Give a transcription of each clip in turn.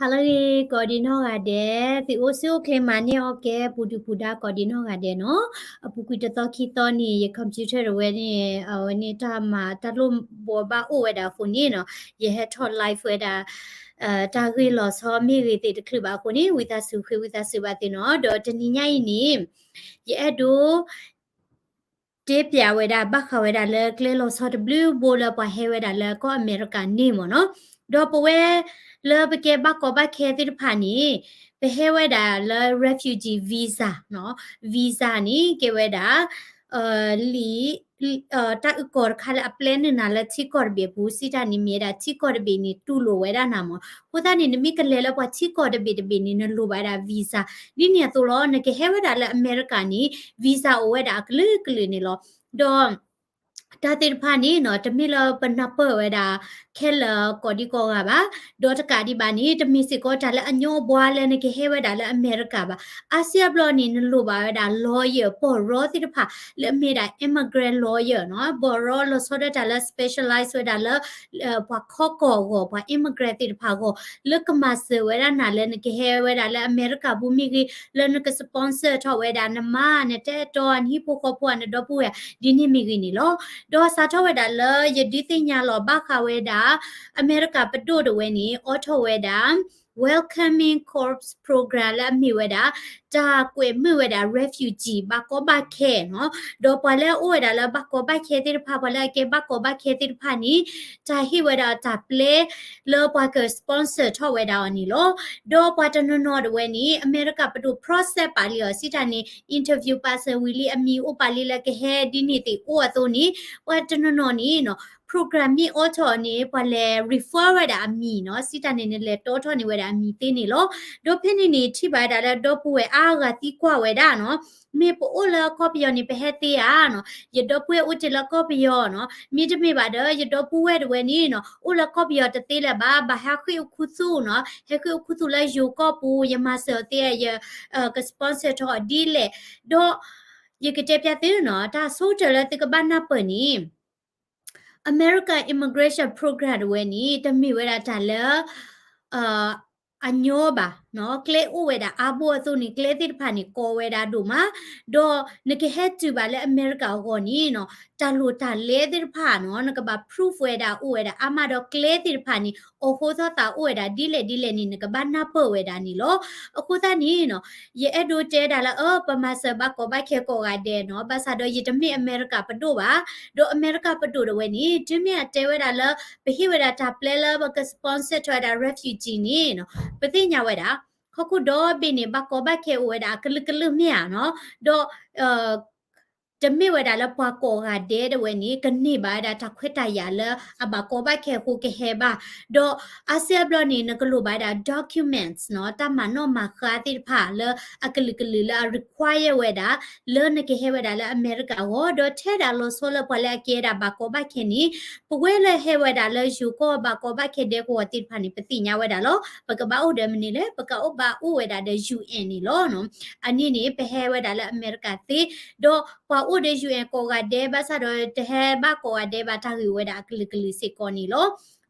ဟါလၢအဂ့ၤ ကိးဒံနီၢ်ဂၤဒဲး, သုအိၣ်ဆူၣ်အိၣ်ချ့မၤန့ၢ်အီၣ်ကဲ ပူၤဒုၣ်ပူၤဒါကိးဒံနီၢ်ဂၤဒဲးနီၤ. အပူၤကွံာ်တသီခံသီန့ၣ် ယ computer တဝဲန့ၣ် အဝဲန့ၣ်တၢ်မၤတၢ်လိၣ်ဘှီဘၣ်အိၣ်ဝဲဒၣ်အဃိန့ၣ်နီၤ, ယဟဲထီၣ် live ဝဲဒၣ် တၢ်ဂ့ၢ်လီၤဆီမ့ၢ်ဂ့ၤသ့ၣ်တချုးဘၣ်အဃိန့ၣ် ဝံသးစူၤဃ့ဝံသးစူၤဘၣ်သုနီၤ. ဒီးတနံၤညါအံၤန့ၣ် ယအဲၣ်ဒိး တဲပျးဝဲဒၣ် ဘၣ်ဃးဝဲဒၣ်လၢကျဲလီၤဆီတဘျုးဘိလၢပှၤဟဲဝဲဒၣ်လၢကီၢ်အမဲရကၤန့ၣ်မ့ၢ်နီၤ. ဒီးပဝဲ လၢပကဲဘၣ်ကီဘၣ်ခဲသ့ၣ်တဖၣ်န့ၣ် ပဟဲဝဲဒၣ်လၢ refugee visa နီၤ. visa န့ၣ် ကဲဝဲဒၣ် လံာ် တၢ်အုၣ်ကီၤတခါလၢအပျဲနုာ်နၤလၢထံကီၢ်တဘ့ၣ်အပူၤ စံးတၢ်န့ၣ်မ့ၢ်ဝဲဒၣ်ထံကီၢ်တဘ့ၣ်န့ၣ် တူၢ်လိာ်ဝဲဒၣ်နၤမ့ၢ်. အဃိသတးန့ၣ် နမ့ၢ်ကလဲၤလၢပှၤထံကီၢ်တဘ့ၣ်တဘ့ၣ်န့ၣ် နလိၣ်ဘၣ်ဝဲဒၣ် visa. ဒ်န့ၣ်အသိးလီၤ နကဟဲဝဲဒၣ်လၢအမဲရကၤန့ၣ် visa အိၣ်ဝဲဒၣ်အကလုာ်ကလုာ်န့ၣ်လီၤ. ဒီး တၢ်သ့ၣ်တဖၣ်န့ၣ်နီၤ တမ့ၢ်လၢပနၢ်ပၢၢ်ဝဲဒၣ် ခဲလၢာ်ကိးဒံကိးဂၤဘၣ်. ဒီးတကးဒံးဘၣ်န့ၣ် တမ့ၢ်စ့ၢ်ကီးတၢ်လၢအညီအဘှါလၢနကဟဲဝဲဒၣ်လၢအမဲရကၤဘၣ်. အါစုအါဘျီန့ၣ် နလိၣ်ဘၣ်ဝဲဒၣ် lawyer ပီၢ်ရီသ့ၣ်တဖၣ် လၢအမ့ၢ်ဒၣ် immigrant lawyer နီၤ. ပီၢ်ရီလီၤဆီဒၣ်တၢ်လၢ specialize ဝဲဒၣ်လၢ ပှၤခီကီၢ်အဂီၢ် ပှၤ immigrant သ့ၣ်တဖၣ်အဂီၢ် လၢကမၤစၢၤဝဲဒၣ်နၤလၢနကဟဲဝဲဒၣ်လၢအမဲရကၤပူၤမ့ၢ်ဂ့ၤ လၢနက sponsor ထီၣ်ဝဲဒၣ်နမါ နတဲတီ နဟံၣ်ဖိဃီဖိ နဒီပုၢ်ဝဲၢ် ဒ်န့ၣ်မ့ၢ်ဂ့ၤန့ၣ်လီၤ. ဒီးစးထီၣ်ဝဲဒၣ်လၢယဒုးသ့ၣ်ညါလီၤ ဘၣ်ဃးဝဲဒၣ် အမဲရကၤပဒိၣ်တဝဲန့ၣ် အိးထီၣ်ဝဲဒၣ် Welcoming Corps Program လၢအမ့ၢ်ဝဲဒၣ် တၢ်ကွဲးမုာ်ဝဲဒၣ် refugee ဘၣ်ကီဘၣ်ခဲနီၤ. ဒီးပှၤလၢအအိၣ်ဝဲဒၣ်လၢဘၣ်ကီဘၣ်ခဲသ့ၣ်တဖၣ် ပှၤလၢအကဲဘၣ်ကီဘၣ်ခဲသ့ၣ်တဖၣ်န့ၣ် တၢ်ဟ့ၣ်ဝဲဒၣ်တၢ်ပျဲလၢပှၤက sponsor ထီၣ်ဝဲဒၣ်အီၤန့ၣ်လီၤ. ဒီးပှၤတနီၤနီၤတဝဲန့ၣ် အမဲရကၤပဒိၣ် process ပာ်လံအီၤ စံးတၢ်န့ၣ် interview ပာ်စၢၤဝံၤလံ အမံၤအိၣ်ပာ်လံလၢကဟဲဒ်န့ၣ်သ့ၣ်အိၣ်အသိးန့ၣ် ပှၤတနီၤနီၤန့ၣ်နီၤ program မ့ၢ်အိးထီၣ်န့ၣ် ပှၤလဲၤ refer ဝဲဒၣ်အမံၤနီၤ စံးတၢ်န့ၣ် နလဲၤတီထီၣ်န့ၢ်ဝဲဒၣ်အမံၤသ့န့ၣ်လီၤ. ဒီးဖဲန့ၣ်န့ၣ် ထံၣ်ဘၣ်ဝဲဒၣ်လၢဒီပုၢ်ဝဲၢ်အါဂၤသံကွၢ်ဝဲဒၣ်နီၤ မ့ၢ်ပအိၣ်လၢကီၢ်ပယီၤန့ၣ် ပဟဲသ့ဧါနီၤ ယဒီပုၢ်ဝဲၢ်အိၣ်တ့ၢ်လၢကီၢ်ပယီၤနီၤ မ့တမ့ၢ်ဘၣ်ဒီး ယဒီပုၢ်ဝဲၢ်တဝဲန့ၣ်နီၤ အိၣ်လၢကီၢ်ပယီၤတသ့လၢၤဘၣ် ဘၣ်ဟဲဃ့ၣ်အခိၣ်သူၣ်နီၤ ဟဲဃ့ၣ်အခိၣ်သူၣ်လၢယိၤကီၢ်ပူၤ ယမၤစၢၤအီၤသ့ ယက sponsor ထီၣ်အီၤဒ်လဲၣ် ဒီး ယကတဲပျးသုနီၤ တၢ်ဆိကတၢၢ်လၢသုကဘၣ်နၢ်ပၢၢ်န့ၣ် America Immigration Program တဝဲန့ၣ် တမ့ၢ်ဝဲဒၣ်တၢ်လၢ အညီဘၣ်နီၤ ကျဲအိၣ်ဝဲဒၣ်အါဘိအသိးန့ၣ် ကျဲသ့ၣ်တဖၣ်န့ၣ် ကီဝဲဒၣ်ဒိၣ်မး ဒီးနကဟဲတုၤဘၣ်လၢအမဲရကၤအဂီၢ်န့ၣ်နီၤ တၢ်လိၣ်တၢ်လဲသ့ၣ်တဖၣ်နီၤ နကဘၣ် proof ဝဲဒၣ်အိၣ်ဝဲဒၣ်အါမးဒီးကျဲသ့ၣ်တဖၣ်န့ၣ် အိၣ်ဃိသီသးအိၣ်ဝဲဒၣ်ဒ်လဲၣ်ဒ်လဲၣ်န့ၣ် နကဘၣ်နၢ်ပၢၢ်ဝဲဒၣ်န့ၣ်လီၤ. အဃိသတးန့ၣ်နီၤ ယအဲၣ်ဒိးတဲဒၣ်လၢ အၢ ပမၤစၢၤဘၣ်ကီဘၣ်ခဲကိးဂၤဒဲးနီၤ ဘၣ်ဆၣ်ဒီးယတမ့ၢ်အမဲရကၤပဒိၣ်ဘၣ် ဒီးအမဲရကၤပဒိၣ်တဝဲန့ၣ် တုၤမ့ၢ်အတဲဝဲဒၣ်လၢ ပဟ့ၣ်ဝဲဒၣ်တၢ်ပျဲလၢပက sponsor ထီၣ်ဝဲဒၣ် refugee န့ၣ်နီၤ ပသ့ၣ်ညါဝဲဒၣ် ဟီၣ်ခိၣ်ဒီဘ့ၣ်န့ၣ် ဘၣ်ကီဘၣ်ခဲအိၣ်ဝဲဒၣ်အကလုာ်ကလုာ်မ့ၢ်ဧါနီၤ ဒီး တမ့ၢ်ဝဲဒၣ်လၢပှၤကိးဂၤဒဲးတဝဲန့ၣ် ကန့ၢ်ဘၣ်ဝဲဒၣ်တၢ်ခွဲးတၢ်ယာ်လၢအဘၣ်ကီဘၣ်ခဲအဃိကဟဲဘၣ် ဒီးအါစုအါဘျီန့ၣ် နကလိၣ်ဘၣ်ဝဲဒၣ် documents နီၤ တၢ်မၤနီၣ်မၤဃါသ့ၣ်တဖၣ်လၢအကလုာ်ကလုာ်လၢအ require ဝဲဒၣ် လၢနကဟဲဝဲဒၣ်လၢအမဲရကၤအဂီၢ် ဒီးထဲဒၣ်လီၤဆီလၢပှၤလၢအကဲဒၣ်ဘၣ်ကီဘၣ်ခဲန့ၣ် ပဝဲလၢဟဲဝဲဒၣ်လၢယိၤကီၢ်ဘၣ်ကီဘၣ်ခဲဒဲကဝီၤသ့ၣ်တဖၣ်န့ၣ် ပသ့ၣ်ညါဝဲဒၣ်လီၤ ပကဘၣ်အိၣ်ဒီးမနုၤလဲၣ် ပကဘၣ်အိၣ်ဝဲဒၣ်ဒီး UN န့ၣ်လီၤ. အန့ၣ်န့ၣ် ပဟဲဝဲဒၣ်လၢအမဲရကၤသ့ ဒီးပှၤအိၣ်ဒီး UN ကိးဂၤဒဲး ဘၣ်ဆၣ်ဒီးတဟဲဘၣ်ကိးဂၤဒဲးဘၣ်တၢ်ဂ့ၢ်ဝဲဒၣ်အကလုာ်ကလုာ်စ့ၢ်ကီးန့ၣ်လီၤ.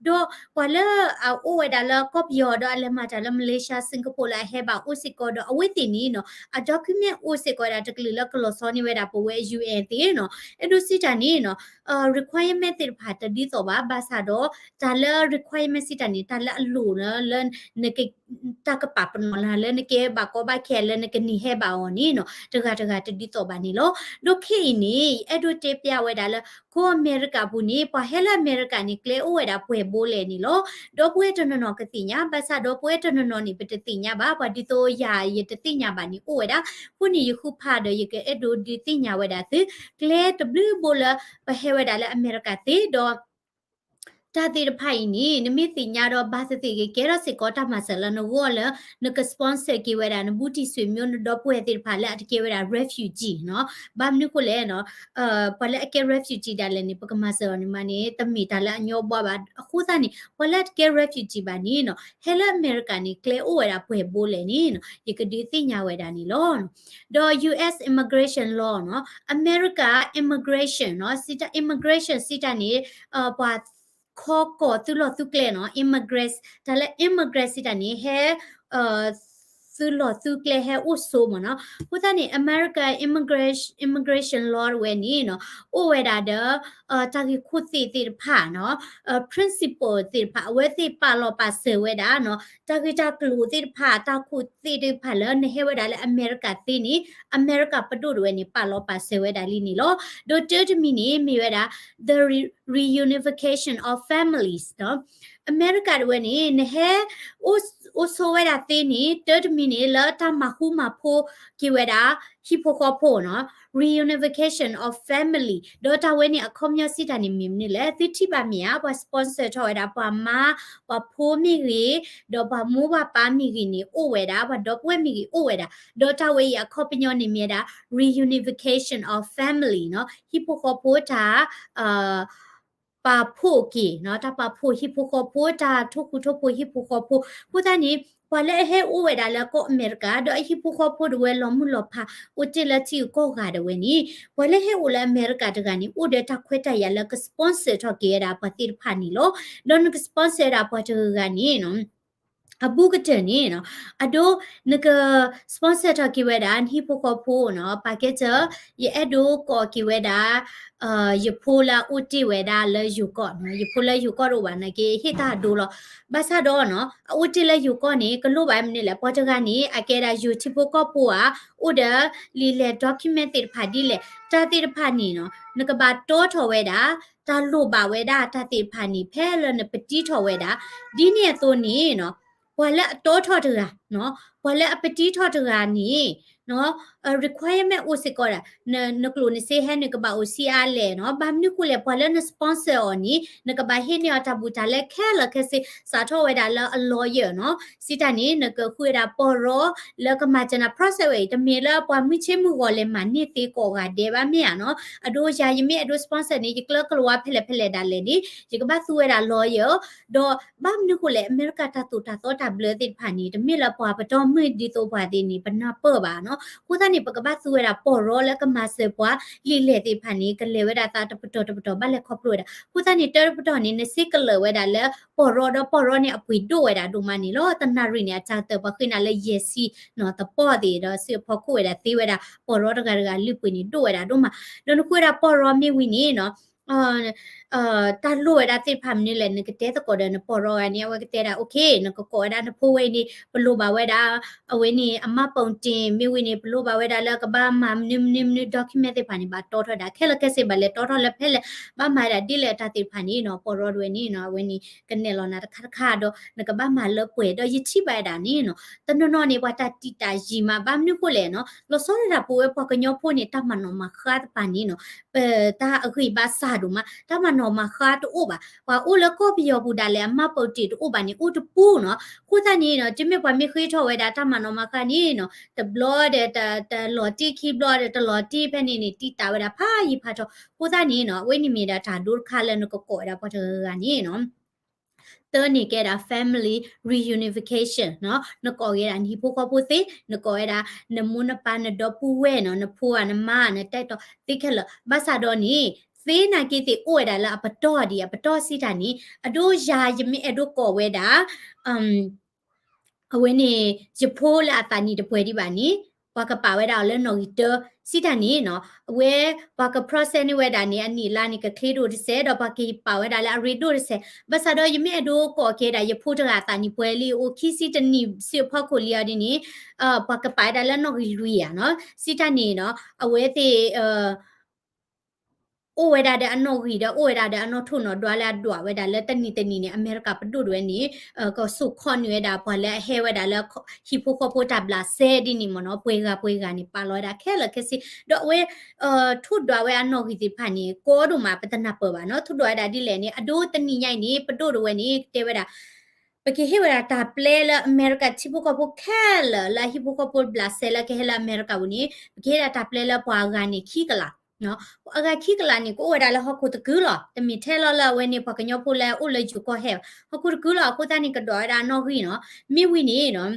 ဒီးပှၤလၢအအိၣ်ဝဲဒၣ်လၢကီၢ်ပယီၤဒီးအလဲၤမၤတၢ်လၢ Malaysia Singapore လၢအဟဲဘၣ်အိၣ်စ့ၢ်ကီးဒီးအဝဲသ့ၣ်န့ၣ်နီၤ အ document အိၣ်စ့ၢ်ကီးဝဲဒၣ်တကလုာ်လၢကလီၤဆီန့ၢ်ဝဲဒၣ်ပဝဲ UN သ့နီၤ အဲၣ်ဒိးစံးတၢ်န့ၣ်နီၤ requirement သ့ၣ်တဖၣ်တဒ်သိးဘၣ် ဘၣ်ဆၣ်ဒီး တၢ်လၢ requirement စံးတၢ်န့ၣ် တၢ်လၢအလိၣ်လၢ တၢ်ကပာ်ပနီၣ်နၤလၢနကဲဘၣ်ကီဘၣ်ခဲလၢနကန့ၢ်ဟဲဘၣ်အီၤန့ၣ်နီၤ တဂၤတဂၤတဒ်သိးဘၣ်န့ၣ်လီၤ. ဒီးခဲအံၤန့ၣ် အဲၣ်ဒိးတဲပျးဝဲဒၣ်လၢ ကီၢ်အမဲရကၤပူၤန့ၣ် ပှၤဟဲလၢအမဲရကၤန့ၣ် ကျဲအိၣ်ဝဲဒၣ်ပှဲၤဘိလဲၣ်န့ၣ်လီၤ. ဒီပုၢ်ဝဲၢ်တနီၤနီၤကသ့ၣ်ညါ ဘၣ်ဆၣ်ဒီပုၢ်ဝဲၢ်တနီၤနီၤန့ၣ် ပတသ့ၣ်ညါဘၣ် ပှၤဒ်သိးယၤယတသ့ၣ်ညါဘၣ်န့ၣ်အိၣ်ဝဲဒၣ် အဃိန့ၣ် ယဃုဖးဒီးယကအဲၣ်ဒိးဒုးသ့ၣ်ညါဝဲဒၣ်သု ကျဲတဘျုးဘိလၢပဟဲဝဲဒၣ်လၢအမဲရကၤသ့ဒီး တၢ်သ့ၣ်တဖၣ်အံၤန့ၣ် နမ့ၢ်သ့ၣ်ညါဒီးဘၣ်သ့ၣ်သ့ၣ်ဂ့ၤ ကဲထီၣ်စ့ၢ်ကီးတၢ်မၤစၢၤလၢနဂီၢ်လၢ နက sponsor က့ၤဝဲဒၣ် နဘူးတံၢ်ဆွေမျိုး နဒီပုၢ်ဝဲၢ်သ့ၣ်တဖၣ်လၢအတကဲဝဲဒၣ် refugee နီၤ. ဘၣ်မနုၤဃိလဲၣ်နီၤ ပှၤလၢအကဲ refugee ဒၣ်လဲာ်န့ၣ် ပကမၤစၢၤအီၤန့ၣ်မးန့ၣ် တမ့ၢ်တၢ်လၢအညီဘှါဘၣ်. အဃိသတးန့ၣ် ပှၤလၢအတကဲ refugee ဘၣ်န့ၣ်နီၤ ဟဲလၢအမဲရကၤန့ၣ် ကျဲအိၣ်ဝဲဒၣ်ပှဲၤဘိလဲၣ်န့ၣ်နီၤ ယကဒုးသ့ၣ်ညါဝဲဒၣ်န့ၣ်လီၤ. ဒီး U S immigration law နီၤ အမဲရကၤ immigration နီၤ စံးတၢ် immigration စံးတၢ်န့ၣ် ပှၤ ခီကီၢ်သုးလီၢ်သုးကျဲနီၤ immigrants တၢ်လၢ immigrants စံးတၢ်န့ၣ် ဟဲ သုးလီၢ်သုးကျဲဟဲအိၣ်ဆိးမ့ၢ်နီၤ. အဃိသတးန့ၣ် America immigration, immigration law ဝဲန့ၣ်နီၤ အိၣ်ဝဲဒၣ်ဒီး တၢ်ဂ့ၢ်ခိၣ်သ့ၣ်သ့ၣ်တဖၣ်နီၤ principle သ့ၣ်တဖၣ် အဝဲသ့ၣ်ပာ်လီၤပာ်စၢၤဝဲဒၣ်နီၤ တၢ်ဂ့ၢ်တၢ်ကျိၤသ့ၣ်တဖၣ် တၢ်ခိၣ်သ့ၣ်တဖၣ်လၢနဟဲဝဲဒၣ်လၢအမဲရကၤသ့န့ၣ် အမဲရကၤပဒိၣ်တဝဲန့ၣ် ပာ်လီၤပာ်စၢၤဝဲဒၣ်လံန့ၣ်လီၤ. ဒီးတၢတမံၤန့ၣ် မ့ၢ်ဝဲဒၣ် the re- reunification of families နီၤ အမဲရကၤတဝဲန့ၣ် နဟဲ အိၣ်ဆိးဝဲဒၣ်သ့န့ၣ် တၢတမံၤန့ၣ် လၢတၢ်မၤဃူမၤဖိးက့ၤဝဲဒၣ် ဟံၣ်ဖိဃီဖိနီၤ reunification of family ဒီးတၢ်ဝဲန့ၣ်အခီပညီစံးတၢ်န့ၣ်မ့ၢ်မနုၤလဲၣ် သုထံၣ်ဘၣ်မ့ၢ်ဧါ ပှၤ sponsor ထီၣ်ဝဲဒၣ် ပှၤမါ ပှၤဖိမ့ၢ်ဂ့ၤ ဒီးပှၤမိၢ်ပှၤပၢ်မ့ၢ်ဂ့ၤန့ၣ် အိၣ်ဝဲဒၣ် ပှၤဒီပုၢ်ဝဲၢ်မ့ၢ်ဂ့ၤအိၣ်ဝဲဒၣ် ဒီးတၢ်ဝဲအံၤအခီပညီန့ၣ်မ့ၢ်ဝဲဒၣ် reunification of family နီၤ ဟံၣ်ဖိဃီဖိတၢ် ပာ်ဖှိၣ်က့ၤနီၤ တၢ်ပာ်ဖှိၣ်ဟံၣ်ဖိဃီဖိ တၢ်ထိၣ်ဃူထိၣ်ဖိးဟံၣ်ဖိဃီဖိ အဃိသတးန့ၣ် ပှၤလၢအဟဲအိၣ်ဝဲဒၣ်လၢကီၢ်အမဲရကၤ ဒီးအဟံၣ်ဖိဃီဖိတဝဲလီၤမုၢ်လီၤဖး အိၣ်တ့ၢ်လၢထံဂုၤကီၢ်ဂၤတဝဲန့ၣ် ပှၤလၢဟဲအိၣ်လၢအမဲရကၤတဂၤန့ၣ် အိၣ်ဒီးတၢ်ခွဲးတၢ်ယာ်လၢက sponsor ထီၣ်က့ၤဝဲဒၣ်ပှၤသ့ၣ်တဖၣ်န့ၣ်လီၤ. ဒီးနက sponsor ဒၣ်ပှၤတဂၤဂၤန့ၣ်နီၤ အဘူးကတၢၢ်န့ၣ်နီၤ အဒိ နက sponsor ထီၣ်က့ၤဝဲဒၣ် နဟံၣ်ဖိဃီဖိနီၤ ပာ်ကဲစၢၤ ယအဲၣ်ဒိးကိးက့ၤဝဲဒၣ် ယဖိလၢအအိၣ်တ့ၢ်ဝဲဒၣ်လၢယိၤကီၢ်နီၤ ယဖိလၢယိၤကီၢ်တအိၣ်ဘၣ်နာ်က့ ဟ့ၣ်တၢ်အဒိလီၤ. ဘၣ်ဆၣ်ဒီးနီၤ အအိၣ်တ့ၢ်လၢယိၤကီၢ်န့ၣ် ကလိၣ်ဘၣ်မနုၤလဲၣ် ပှၤတဂၤန့ၣ် အကဲဒၣ်ယိၤထံဖိကီၢ်ဖိဧါ အိၣ်ဒီးလံာ်လဲၢ် document သ့ၣ်တဖၣ်ဒ်လဲၣ် တၢ်သ့ၣ်တဖၣ်န့ၣ်နီၤ နကဘၣ်တီထီၣ်ဝဲဒၣ် တၢ်လိၣ်ဘၣ်ဝဲဒၣ်တၢ်သ့ၣ်တဖၣ်န့ၣ် ဖဲလၢနပတံထီၣ်ဝဲဒၣ် ဒ်န့ၣ်အသိးန့ၣ်နီၤ ပှၤလၢအတီထီၣ်တဂၤနီၤ ပှၤလၢအပတံထီၣ်တဂၤန့ၣ် requirement အိၣ်စ့ၢ်ကီးဒၣ် နကျိၣ်နစ့ဟဲနကဘၣ်အိၣ်ဆံးအါလဲၣ်နီၤ ဘၣ်မနုၤဃိလဲၣ် ပှၤလၢန sponsor အီၤန့ၣ် နကဘၣ်ဟ့ၣ်န့ၢ်အီၤတၢ်ဘူးတၢ်လဲခဲလၢာ်ခဲဆ့ စးထီၣ်ဝဲဒၣ်လၢအ lawyer နီၤ စံးတၢ်န့ၣ် နကဃုဝဲဒၣ်ပီၢ်ရီလၢကမၤစၢၤနၤ process ဝဲအံၤ တမ့ၢ်လၢပှၤမုၢ်ဆ့ၣ်မုၢ်ဂီၤလဲၤမၤန့ၢ်သ့ကိးဂၤဒဲးဘၣ်မ့ၢ်ဧါနီၤ အဒိယၤယမ့ၢ်အဲၣ်ဒိး sponsor န့ၣ် ယကျၢကလီၤဝါဖဲလဲၣ်ဖဲလဲၣ်ဒၣ်လဲာ်န့ၣ် ယကဘၣ်သူဝဲဒၣ် lawyer ဒီးဘၣ်မနုၤဃိလဲၣ် အမဲရကၤတၢ်သိၣ်တၢ်သီတၢ်ဘျၢသ့ၣ်တဖၣ်န့ၣ် တမ့ၢ်လၢပှၤပတီၢ်မုၢ်ဒ်သိးပှၤသ့ၣ်န့ၣ် ပနၢ်ပၢၢ်ဘၣ်နီၤ အဃိသတးန့ၣ် ပကဘၣ်သူဝဲဒၣ်ပီၢ်ရီလၢကမၤစၢၤပှၤ လံာ်လဲၢ်သ့ၣ်တဖၣ်န့ၣ် ကလဲၤဝဲဒၣ်သးတပတီၢ်တပတီၢ် ဘၣ်လဲၤခီဖျိဝဲဒၣ် အဃိသတးန့ၣ် တၢတပတီၢ်န့ၣ် နစ့ကလၢာ်ဝဲဒၣ်လၢပီၢ်ရီဒီးပီၢ်ရီန့ၣ် အပှ့ၤဒိၣ်ဝဲဒၣ်ဒိၣ်မးန့ၣ်လီၤ တနၣ်ရံၣ်န့ၣ် အတၢ်ကတၢၢ်ပှၤဃ့နၤလၢယဲၢ်ဆံနီၤ သပီၢ်သ့ၣ်ဒီး စုအဖီခိၣ်ဝဲဒၣ်သ့ဝဲဒၣ် ပီၢ်ရီတဂၤတဂၤလုၢ်ပှ့ၤန့ၣ်ဒိၣ်ဝဲဒၣ်ဒိၣ်မး ဒီးနဃုဝဲဒၣ်ပီၢ်ရီမ့ၢ်ဝံၤန့ၣ်နီၤ တၢ်လိၣ်ဝဲဒၣ်သ့ၣ်တဖၣ်မနုၤလဲၣ် နကတဲသကိးဒီးနပီၢ်ရီဂၤန့ၣ် အဝဲကတဲဒၣ် okay နကကိးဝဲဒၣ်နဖိဝဲအံၤန့ၣ် ပလိၣ်ဘၣ်ဝဲဒၣ် အဝဲန့ၣ် အမှတ်ပုံတင် မ့ၢ်ဝံၤန့ၣ် ပလိၣ်ဘၣ်ဝဲဒၣ်လၢကဘၣ်မၤမနုၤမနုၤမနုၤ document သ့ၣ်တဖၣ်န့ၣ် ဘၣ်တီထီၣ်ဒၣ် ခဲလၢာ်ခဲဆ့ဘၣ်လဲၤတီထီၣ်လၢဖဲလဲၣ် ဘၣ်မၤဒၣ်ဒ်လဲၣ်တၢ်သ့ၣ်တဖၣ်န့ၣ်နီၤ ပီၢ်ရီတဝဲန့ၣ်နီၤ အဝဲန့ၣ် ကနဲၣ်လီၤနၤတခါတခါဒီး နကဘၣ်မၤလၢပှဲၤ ဒီးယထံၣ်ဘၣ်ဝဲဒၣ်န့ၣ်နီၤ တနီၤနီၤန့ၣ် ပှၤတၢ်တံာ်တာ်ယံာ်မး ဘၣ်မနုၤဃိလဲၣ်နီၤ လီၤဆီဒၣ်တၢ်ပဝဲပှၤကညီဖိန့ၣ် တၢ်မၤနီၣ်မၤဃါတဖၣ်န့ၣ်နီၤ ပတၢ်အဂံၢ်ဘါစှၤဒိၣ်မး တၢ်မၤနီၣ်မၤဃါတအိၣ်ဘၣ် ပှၤအိၣ်လၢကီၢ်ပယီၤပူၤဒၣ်လဲာ် အမှတ်ပုံတင်တအိၣ်ဘၣ်န့ၣ် အိၣ်တပူၤနီၤ အဃိသတးန့ၣ်နီၤ တုၤမ့ၢ်ပှၤမ့ၢ်ဃ့ထီၣ်ဝဲဒၣ်တၢ်မၤနီၣ်မၤဃါန့ၣ်နီၤ တဘျီဒီး တလီၤတံၢ်ခံဘျီဒီးတလီၤတံၢ်ဖဲန့ၣ်န့ၣ် တံာ်တာ်ဝဲဒၣ်ဖးယံၤဖးထီ အဃိသတးန့ၣ်နီၤ အဝဲန့ၣ်မ့ၢ်ဒၣ်တၢ်ဒိတခါလၢနကကိးဝဲဒၣ်ပှၤတဂၤဂၤန့ၣ်နီၤ တၢန့ၣ်ကဲဒၣ် family reunification နီၤ နကိးက့ၤဒၣ်နဟံၣ်ဖိဃီဖိသ့ နကိးဝဲဒၣ် နမိၢ်နပၢ်နဒီပုၢ်ဝဲၢ်နီၤ နဖိဧါနမါ နတၢ်အဲၣ်တီသ့ခဲလၢာ် ဘၣ်ဆၣ်ဒီးန့ၣ် သ့နာ်က့သ့ၣ်အိၣ်ဝဲဒၣ်လၢအပတီၢ်ဒံး အပတီၢ်စံးတၢ်န့ၣ် အဒိယၤယမ့ၢ်အဲၣ်ဒိးကိးဝဲဒၣ် အဝဲန့ၣ် ယဖိလၢအသးနံၣ်တပှဲၤဒံးဘၣ်န့ၣ် ပှၤကပာ်ဝဲဒၣ်အီၤလၢနီၣ်ဂံၢ်တၢ စံးတၢ်န့ၣ်နီၤ အဝဲ ပှၤက process န့ၢ်ဝဲဒၣ်န့ၣ် အနံၣ်အလါန့ၣ် ကချ့ဒိၣ်တစဲး ဒီးပှၤကပာ်ဝဲဒၣ်လၢအရ့ဒိၣ်တစဲး ဘၣ်ဆၣ်ဒီးယမ့ၢ်အဲၣ်ဒိးကိးက့ၤဒၣ် ယဖိတဂၤအသးနံၣ်ပှဲၤလံ အိၣ်ခံဆံတနံၣ်စုအဖီခိၣ်လံအီၤဒ်န့ၣ် ပှၤကပာ်ဝဲဒၣ်လၢနီၣ်ဂံၢ်လွံၢ်ဧါနီၤ စံးတၢ်န့ၣ်နီၤ အဝဲသ့ၣ် အိၣ်ဝဲဒၣ်ဒီးအနီၣ်ဂံၢ်ဒီး အိၣ်ဝဲဒၣ်ဒီးအနီၣ်ထိၣ်နီၣ်ဒွးလၢအဒွးဝဲဒၣ်လၢတနံၤတနံၤန့ၣ် အမဲရကၤပဒိၣ်တဝဲန့ၣ် ကစိာ်ခီန့ၢ်ဝဲဒၣ်ပှၤလၢအဟဲဝဲဒၣ်လၢ ဟံၣ်ဖိဃီဖိတၢ်ဘျးစဲဒ်န့ၣ်မ့ၢ်နီၤ ပှဲၤဂၤပှဲၤဂၤန့ၣ် ပာ်လီၤဝဲဒၣ်ခဲလၢာ်ခဲဆ့ ဒီးအဝဲ ထိၣ်ဒွးဝဲအနီၣ်ဂံၢ်သ့ၣ်တဖၣ်န့ၣ် ကီဒိၣ်မး ပတနၢ်ပၢၢ်ဘၣ်နီၤ ထိၣ်ဒွးဝဲဒၣ်ဒ်လဲၣ်န့ၣ် အဒိတနံၤညါအံၤန့ၣ် ပဒိၣ်တဝဲန့ၣ် ကတဲဝဲဒၣ် ပကဟ့ၣ်ဝဲဒၣ်တၢ်ပျဲလၢအမဲရကၤထံဖိကီၢ်ဖိခဲလၢာ် လၢအဟံၣ်ဖိဃီဖိဘျးစဲလၢကဟဲလၢအမဲရကၤပူၤန့ၣ် ပကဟ့ၣ်ဒၣ်တၢ်ပျဲလၢပှၤအဂၤန့ၣ်ခံကလး အဂၤခံကလးန့ၣ် ကအိၣ်ဝဲဒၣ်လၢဟီၣ်ခိၣ်တကုလီၤ. တမ့ၢ်ထဲလီၤလၢအဝဲန့ၣ် ပှၤကညီဖိလၢအအိၣ်လၢယိၤကီၢ်ဟဲဘၣ်. ဟီၣ်ခိၣ်တကုလီၤ. အဃိသတးန့ၣ် ကဒွးဝဲဒၣ်အနီၣ်ဂံၢ်နီၤ. မ့ၢ်ဝံၤန့ၣ်နီၤ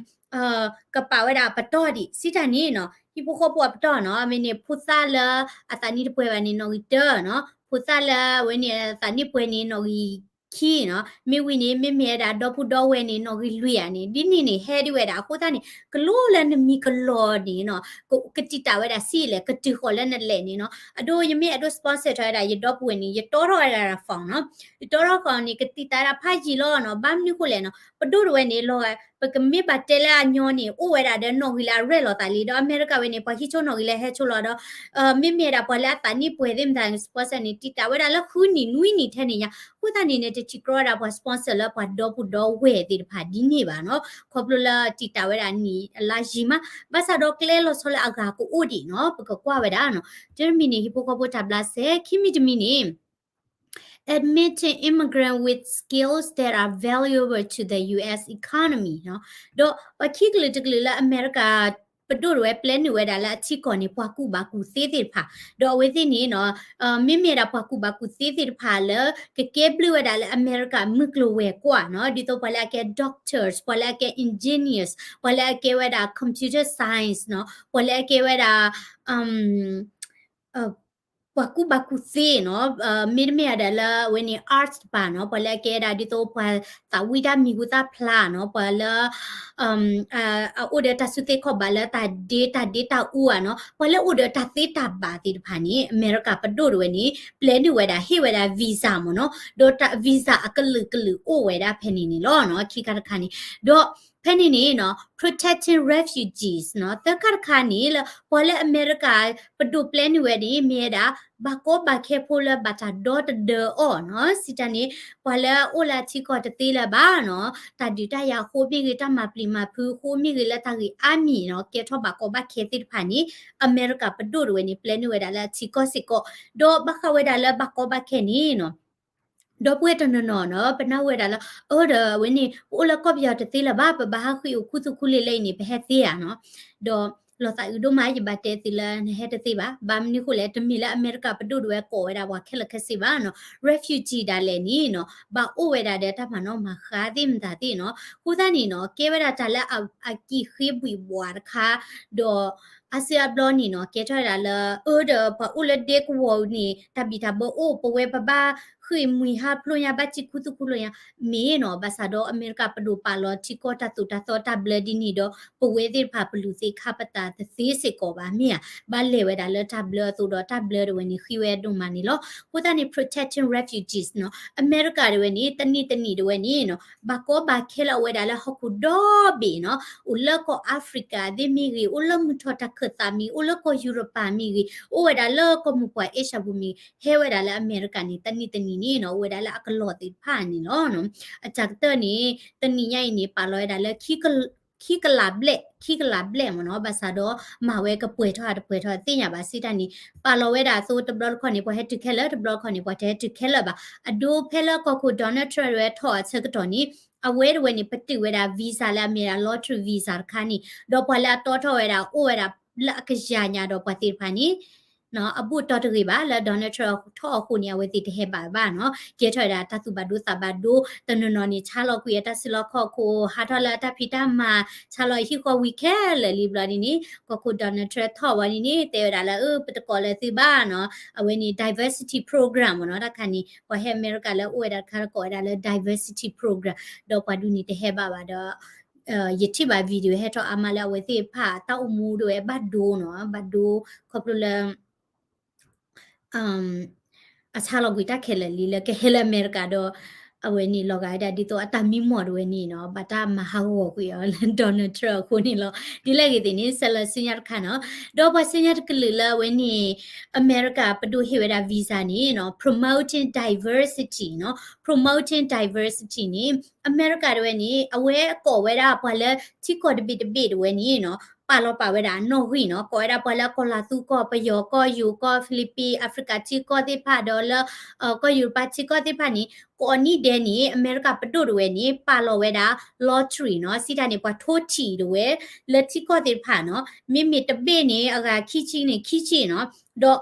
ကပာ်ဝဲဒၣ်အပတီၢ်ဒံး စံးတၢ်န့ၣ်နီၤ ဟံၣ်ဖိဃီဖိအပတီၢ်နီၤ မ့ၢ်န့ၣ် ဖိသၣ်လၢအသးနံၣ်တပှဲၤဘၣ်န့ၣ် နီၣ်ဂံၢ်တၢနီၤ. ဖိသၣ်လၢအဝဲန့ၣ် အသးနံၣ်ပှဲၤန့ၣ် နီၣ်ဂံၢ် ခံနီၤ, မ့ၢ်ဝံၤန့ၣ် မ့မ့ၢ်ဝဲဒၣ်ဒီပုၢ်ဒီဝဲၢ်န့ၣ် နီၣ်ဂံၢ်လွံၢ်ဧါန့ၣ် ဒ်န့ၣ်န့ၣ် ဟဲဒံးဝဲဒၣ်အဃိသတးန့ၣ် ကလိလၢနမံၤကလီၤန့ၣ်နီၤ ကတံာ်တာ်ဝဲဒၣ်ဆံးလဲၣ် ကတုၤဃီၤလၢနလဲၣ်န့ၣ်နီၤ, အဒိ ယမ့ၢ်အဲၣ်ဒိး sponsor ထီၣ်ဝဲဒၣ် ယဒီပုၢ်ဝဲၢ်န့ၣ် ယတီထီၣ်ဝဲဒၣ် phone နီၤ, ယတီထီၣ်ဃီန့ၣ် ကတံာ်တာ်ဒၣ်ဖးယံာ်လီၤနီၤ, ဘၣ်မနုၤဃိလဲၣ်နီၤ, ပဒိၣ်တဝဲန့ၣ်လီၤ ပကမ့ၢ်ဘၣ်တဲလၢအညီန့ၣ် အိၣ်ဝဲဒၣ်ဒီးနီၣ်ဂံၢ်လၢအရဲၣ်လီၤသးလံ, ဒီးအမဲရကၤဝဲန့ၣ် ပှၤဟံးဆိနီၣ်ဂံၢ်လၢဟဲဆိလီၤဒီး မ့မ့ၢ်ဝဲဒၣ်ပှၤလၢအသးနံၣ်ပှဲၤသ့ၣ်မတၤ sponsor န့ၣ် တံာ်တာ်ဝဲဒၣ်လၢဃုနံၣ်နွံနံၣ်ထဲန့ၣ်ညါ, အဃိသတးန့ၣ်န့ၣ် တထံၣ်ကြီဝဲဒၣ်ပှၤ sponsor လၢပှၤဒီပုၢ်ဒီဝဲၢ်သ့ၣ်တဖၣ်ဒ်န့ၣ်ဘၣ်နီၤ, ခီဖျိလၢတံာ်တာ်ဝဲဒၣ်နံၣ်အလါယံၤမး, ဘၣ်ဆၣ်ဒီးကျဲလီၤဆီလၢအဂၤကအိၣ်ဒံးနီၤ ပကကွၢ်ဝဲဒၣ်နီၤ, တမံၤန့ၣ် ဟံၣ်ဖိဃီဖိတၢ်ဘျးစဲ ခံမံၤတမံၤန့ၣ် admitting immigrant with skills that are valuable to the U S economy နီၤ, ဒီးပှၤခံကလုာ်တကလုာ်လၢအမဲရကၤ ပဒိၣ်တဝဲပျဲနုာ်ဝဲဒၣ်လၢအထံကီၢ်န့ၣ် ပှၤကူၣ်ဘၣ်ကူၣ်သ့သ့ၣ်တဖၣ်, ဒီးအဝဲသ့ၣ်န့ၣ်နီၤ မ့မ့ၢ်ဝဲဒၣ်ပှၤကူၣ်ဘၣ်ကူၣ်သ့သ့ၣ်တဖၣ်လၢ ကကဲဘျုးဝဲဒၣ်လၢအမဲရကၤမုၢ်ကျိၤဝဲၤကွာ်နီၤ, ဒ်သိးပှၤလၢအကဲ doctors ပှၤလၢအကဲ engineers ပှၤလၢအကဲဝဲဒၣ် computer science နီၤ, ပှၤလၢအကဲဝဲဒၣ် ပှၤကူၣ်ဘၣ်ကူၣ်သ့နီၤ, မ့တမ့ၢ်ဒၣ်လၢအဝဲန့ၣ် arts တပၤနီၤ, ပှၤလၢအကဲဒၣ်ဒ်သိးပှၤသးဝံၣ်တၢ်မံၤဟူသၣ်ဖျါနီၤ, ပှၤလၢ အအိၣ်ဒီးတၢ်စုသ့ခီၣ်ဘၣ်လၢတၢ်ဒ့တၢ်ဒ့တၢ်အူဧါနီၤ, ပှၤလၢအိၣ်ဒီးတၢ်သ့တၢ်ဘၣ်သ့ၣ်တဖၣ်န့ၣ် အမဲရကၤပဒိၣ်တဝဲန့ၣ် ပျဲနုာ်ဝဲဒၣ် ဟ့ၣ်ဝဲဒၣ် visa မ့ၢ်နီၤ, ဒီးတၢ် visa အကလုာ်ကလုာ်အိၣ်ဝဲဒၣ်ဖဲန့ၣ်န့ၣ်လီၤနီၤ, ခံခါတခါန့ၣ်, ဒီး ဖဲန့ၣ်န့ၣ်နီၤ protecting refugees နီၤ, သၢခါတခါန့ၣ်လၢ ပှၤလၢအမဲရကၤပဒိၣ်ပျဲနုာ်ဝဲန့ၣ် မ့ၢ်ဝဲဒၣ် ဘၣ်ကီဘၣ်ခဲဖိလၢဘၣ်တၢ်ဒီတဒၢအီၤနီၤ, စံးတၢ်န့ၣ် ပှၤလၢအအိၣ်လၢအထံကီၢ်တသ့လၢၤဘၣ်နီၤ, တၢ်ဒုးတၢ်ယၤအဃိမ့ၢ်ဂ့ၤ တၢ်မၤပျံၤမၤဖုးအဃိမ့ၢ်ဂ့ၤ လၢတၢ်ဂ့ၢ်အါမံၤနီၤ ကဲထီၣ်ဘၣ်ကီဘၣ်ခဲသ့ၣ်တဖၣ်န့ၣ် အမဲရကၤပဒိၣ်တဝဲန့ၣ် ပျဲနုာ်ဝဲဒၣ်လၢအထံကီၢ်စ့ၢ်ကီး, ဒီးဘၣ်ဃးဝဲဒၣ်လၢဘၣ်ကီဘၣ်ခဲန့ၣ်နီၤ ဒီပုၢ်ဝဲၢ်တနီၤနီၤနီၤ ပနၢ်ဟူဝဲဒၣ်လၢ အၢ ဒီးအဝဲန့ၣ် ပအိၣ်လၢကီၢ်ပယီၤတသ့လၢၤဘၣ် ပဘၣ်ဟးဃ့ၢ်အိၣ်ခူသူၣ်ခူလ့လၢအံၤန့ၣ် ပဟဲသ့ဧါနီၤ, ဒီးလီၤသးအုးဒိၣ်မး ယဘၣ်တဲသုလၢနဟဲတသ့ဘၣ်, ဘၣ်မနုၤဃိလဲၣ် တမ့ၢ်လၢအမဲရကၤပဒိၣ်တဝဲကိးဝဲဒၣ်ပှၤခဲလၢာ်ခဲဆ့ဘၣ်နီၤ, refugee ဒၣ်လဲာ်န့ၣ်နီၤ ဘၣ်အိၣ်ဝဲဒၣ်ဒီးတၢ်မၤနီၣ်မၤဃါသ့ၣ်မတၤသ့ၣ်နီၤ, အဃိသတးန့ၣ်နီၤ ကဲဝဲဒၣ်တၢ်လၢအကံၣ်ဃ့ဘှံးဘှီးတခါ, ဒီး အါစုအါဘျီန့ၣ်နီၤ ကဲထီၣ်ဝဲဒၣ်လၢ အၢ ဒီးပှၤအိၣ်လၢဒဲကဝီၤန့ၣ် တၢ်ဘံၣ်တၢ်ဘၢအိၣ် ပဝဲပဘၣ်ဃ့ၢ်မှံဟးဖျိးညါ ဘၣ်စံၣ်ခူသူၣ်ခူလ့ညါ မ့ၢ်နီၤ, ဘၣ်ဆၣ်ဒီးအမဲရကၤပဒိၣ်ပာ်လီၤထံကီၢ်တၢ်သိၣ်တၢ်သီတၢ်ဘျၢဒ်န့ၣ်ဒီး ပဝဲသ့ၣ်တဖၣ်ပလူၤသ့ခါပတာ်တသ့စ့ၢ်ကီးဘၣ်မ့ၢ်ဧါ, ဘၣ်လဲၤဝဲဒၣ်လၢတၢ်ဘျၢအသိးဒီးတၢ်ဘျၢတဝဲန့ၣ် ဃ့ဝဲဒိၣ်မးန့ၣ်လီၤ. အဃိသတးန့ၣ် protecting refugees နီၤ အမဲရကၤတဝဲန့ၣ် တနံၣ်တနံၣ်တဝဲန့ၣ်နီၤ ဘၣ်ကီဘၣ်ခဲလၢအဝဲဒၣ်လၢဟီၣ်ခိၣ်ဒီဘ့ၣ်နီၤ အိၣ်လၢကီၢ်အၤဖရံကၤသ့ၣ်မ့ၢ်ဂ့ၤ, အိၣ်လၢမုၢ်ထီၣ်တၢ်ခၢၣ်သးမ့ၢ်ဂ့ၤ, အိၣ်လၢကီၢ်ယူရပၤမ့ၢ်ဂ့ၤ, အိၣ်ဝဲဒၣ်လၢကီၢ်မိၢ်ပှၢ်အ့ရှၢၣ်ပူၤမ့ၢ်ဂ့ၤ, ဟဲဝဲဒၣ်လၢအမဲရကၤန့ၣ် တနံၣ်တနံၣ်န့ၣ်နီၤ အိၣ်ဝဲဒၣ်လၢအကလီၢ်သ့ၣ်တဖၣ်န့ၣ်လီၤ. အတၢ်ကတၢၢ်န့ၣ် တနံၣ်ညါအံၤန့ၣ် ပာ်လီၤဝဲဒၣ်လၢ ခံကလးဘျဲၣ်, ခံကလးဘျဲၣ်မ့ၢ်နီၤ, ဘၣ်ဆၣ်ဒီးမၤဝဲကပှဲၤထီၣ်တပှဲၤထီၣ်သ့ၣ်ညါဘၣ်စံးတၢ်န့ၣ် ပာ်လီၤဝဲဒၣ်အသိးတဘျီတခီၣ်န့ၣ် ပှၤဟဲတုၤခဲလၢာ်, တဘျီတခီၣ်န့ၣ် ပှၤတဟဲတုၤခဲလၢာ်ဘၣ်. အဒိဖဲလၢကီၢ်ခိၣ် Donald Trump ဝဲထီၣ်အဆၢကတီၢ်န့ၣ် အဝဲတဝဲန့ၣ် ပတုာ်ဝဲဒၣ် visa လၢအမ့ၢ်ဒၣ် lottery visa တခါန့ၣ် ဒီးပှၤလၢအတီထီၣ်ဝဲဒၣ် အိၣ်ဝဲဒၣ်လၢအကယၤညါဒီးပှၤသ့ၣ်တဖၣ်န့ၣ် အဘူးတီတဂ့ၤဘၣ် လၢ Donald Trump ထီၣ်အဃိန့ၣ် အဝဲသ့ၣ်တဟဲဘၣ်ဘၣ်နီၤ, ကဲထီၣ်ဝဲဒၣ်တၢ်သူၣ်ဘၣ်ဒိသးဘၣ်ဒိ, တနီၤနီၤန့ၣ် ဆါလီၤကွံာ်အတၢ်စုလီၢ်ခီၣ်ခိၣ်, ဟးထီၣ်လၢအတၢ်ဖံးတၢ်မၤ, ဆါလီၤဟံၣ်ဃီဝံၤခဲလၢာ်လံဘျီဒ်န့ၣ် ကီၢ်ခိၣ် Donald Trump ထီၣ်ဝဲဒ်န့ၣ် တဲဝဲဒၣ်လၢ အၢ ပတကိးလၢသုဘၣ်နီၤ, အဝဲန့ၣ် diversity program မ့ၢ်နီၤ, တၢ်ခါန့ၣ် ပှၤဟဲအမဲရကၤလၢအိၣ်ဝဲဒၣ်တခါကိးဝဲဒၣ်လၢ diversity program ဒီးပှၤဒ်န့ၣ်တဟဲဘၣ်ဘၣ်ဒီး ယထံၣ်ဘၣ် video ဟဲထီၣ်အါမးလၢအဝဲသ့ၣ်တဖၣ် တၢ်အိၣ်မူဒၣ်ဝဲဘၣ်ဒိနီၤ, ဘၣ်ဒိခီဖျိလၢ အဆါလီၤကွံာ်တၢ်ခဲလၢာ်လံလၢကဟဲလၢအမဲရကၤဒီး အဝဲန့ၣ်လီၤဂာ်ဝဲဒၣ်ဒ်သိးအတၢ်မံမီၢ်တဝဲန့ၣ်နီၤ, ဘၣ်တၢ်မၤဟးဂီၤကွံာ်အီၤလၢ Donald Trump အဃိန့ၣ်လီၤ. ဒ်လဲၣ်ဂ့ၤသ့ၣ်န့ၣ် ဆဲးလၢဆူညါတခါနီၤ, ဒီးပှၤဆူညါတကလုာ်လၢအဝဲန့ၣ် အမဲရကၤပဒိၣ်ဟ့ၣ်ဝဲဒၣ် visa န့ၣ်နီၤ promoting diversity နီၤ, promoting diversity န့ၣ် အမဲရကၤတဝဲန့ၣ် အဝဲကိးဝဲဒၣ်ပှၤလၢထံကီၢ်တဘ့ၣ်တဘ့ၣ်တဝဲန့ၣ်နီၤ ပာ်လီၤပာ်ဝဲဒၣ်အနီၣ်ဂံၢ်နီၤ, ကိးဝဲဒၣ်ပှၤလၢကီၢ်လၤသူကီၢ်, ပယီၤကီၢ်, ယိၤကီၢ်, ဖံလံးပံး, အၤဖရံကၤထံကီၢ်သ့ၣ်တဖၣ် ဒီးလၢ ကီၢ်ယူရပၤထံကီၢ်သ့ၣ်တဖၣ်န့ၣ် ကိးနံၣ်ဒဲးန့ၣ် အမဲရကၤပဒိၣ်တဝဲန့ၣ် ပာ်လီၤဝဲဒၣ် lottery နီၤ, စံးတၢ်န့ၣ် ပှၤထိထံၣ်တဝဲ လၢထံကီၢ်သ့ၣ်တဖၣ်နီၤ, မ့မ့ၢ်တဘ့ၣ်န့ၣ် အဂၤခံဆံန့ၣ် ခံဆံနီၤ, ဒီး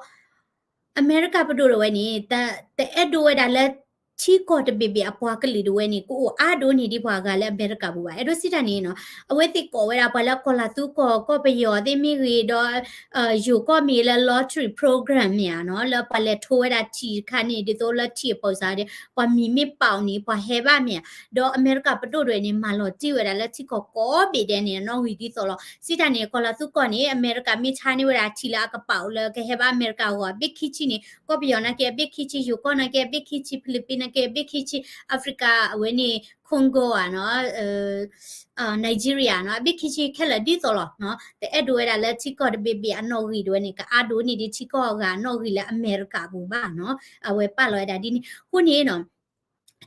အမဲရကၤပဒိၣ်တဝဲန့ၣ် တအဲၣ်ဒိးဝဲဒၣ်လၢ ထံကီၢ်တဘ့ၣ်ဘ့ၣ်အပှၤကလုာ်ဒၣ်ဝဲန့ၣ် ကအိၣ်အါဒိၣ်န့ၢ်ဒံးပှၤအဂၤလၢအမဲရကၤပူၤဘၣ်. အဲၣ်ဒိးစံးတၢ်န့ၣ်နီၤ အဝဲသ့ၣ်ကိးဝဲဒၣ်ပှၤလၢကီၢ်လၤသူကီၢ် ကီၢ်ပယီၤသ့ၣ်မ့ၢ်ဂ့ၤဒီး ယိၤကီၢ်မ့ၢ်ဂ့ၤလၢ lottery program မ့ၢ်ဧါနီၤ လၢပှၤလဲၤထိဝဲဒၣ်ထံၣ်တခါန့ၣ် ဒ်သိးလၢထံၣ်အပူၤစးဒီး ပှၤမံၤမ့ၢ်ပာ်အီၤန့ၣ် ပှၤဟဲဘၣ်မ့ၢ်ဧါ. ဒီးအမဲရကၤပဒိၣ်ဒၣ်ဝဲန့ၣ် မၤလီၤတံၢ်ဝဲဒၣ်လၢထံကီၢ်ကိးဘ့ၣ်ဒဲးန့ၣ် အနီၣ်ဂံၢ်ဒ်သိးလီၤ. စံးတၢ်န့ၣ် ကီၢ်လၤသူကီၢ်န့ၣ် အမဲရကၤမ့ၢ်ဆါန့ၢ်ဝဲဒၣ်ထံၣ်လၢအကပာ်အိၣ်လၢကဟဲဘၣ်အမဲရကၤအဂီၢ် အဘ့ၣ်ခံဆံန့ၣ် ကီၢ်ပယီၤနာ်က့အဘ့ၣ်ခံဆံ ယိၤကီၢ်နာ်က့အဘ့ၣ်ခံဆံ ဖံလံးပံးနာ်က့အဘ့ၣ်ခံဆံ Africa အဝဲန့ၣ် Congo ဧါနီၤ Nigeria နီၤ အဘ့ၣ်ခံဆံခဲလၢာ်ဒ်သိးလီၤနီၤ တအဲၣ်ဒိးဝဲဒၣ်လၢထံကီၢ်တဘ့ၣ်ဘ့ၣ်အနီၣ်ဂံၢ်ဒၣ်ဝဲန့ၣ် ကအါဒိၣ်န့ၢ်ဒံးထံကီၢ်အဂၤအနီၣ်ဂံၢ်လၢအမဲရကၤအပူၤဘၣ်နီၤ အဝဲပာ်လီၤဝဲဒၣ်ဒ်န့ၣ် အဃိန့ၣ်နီၤ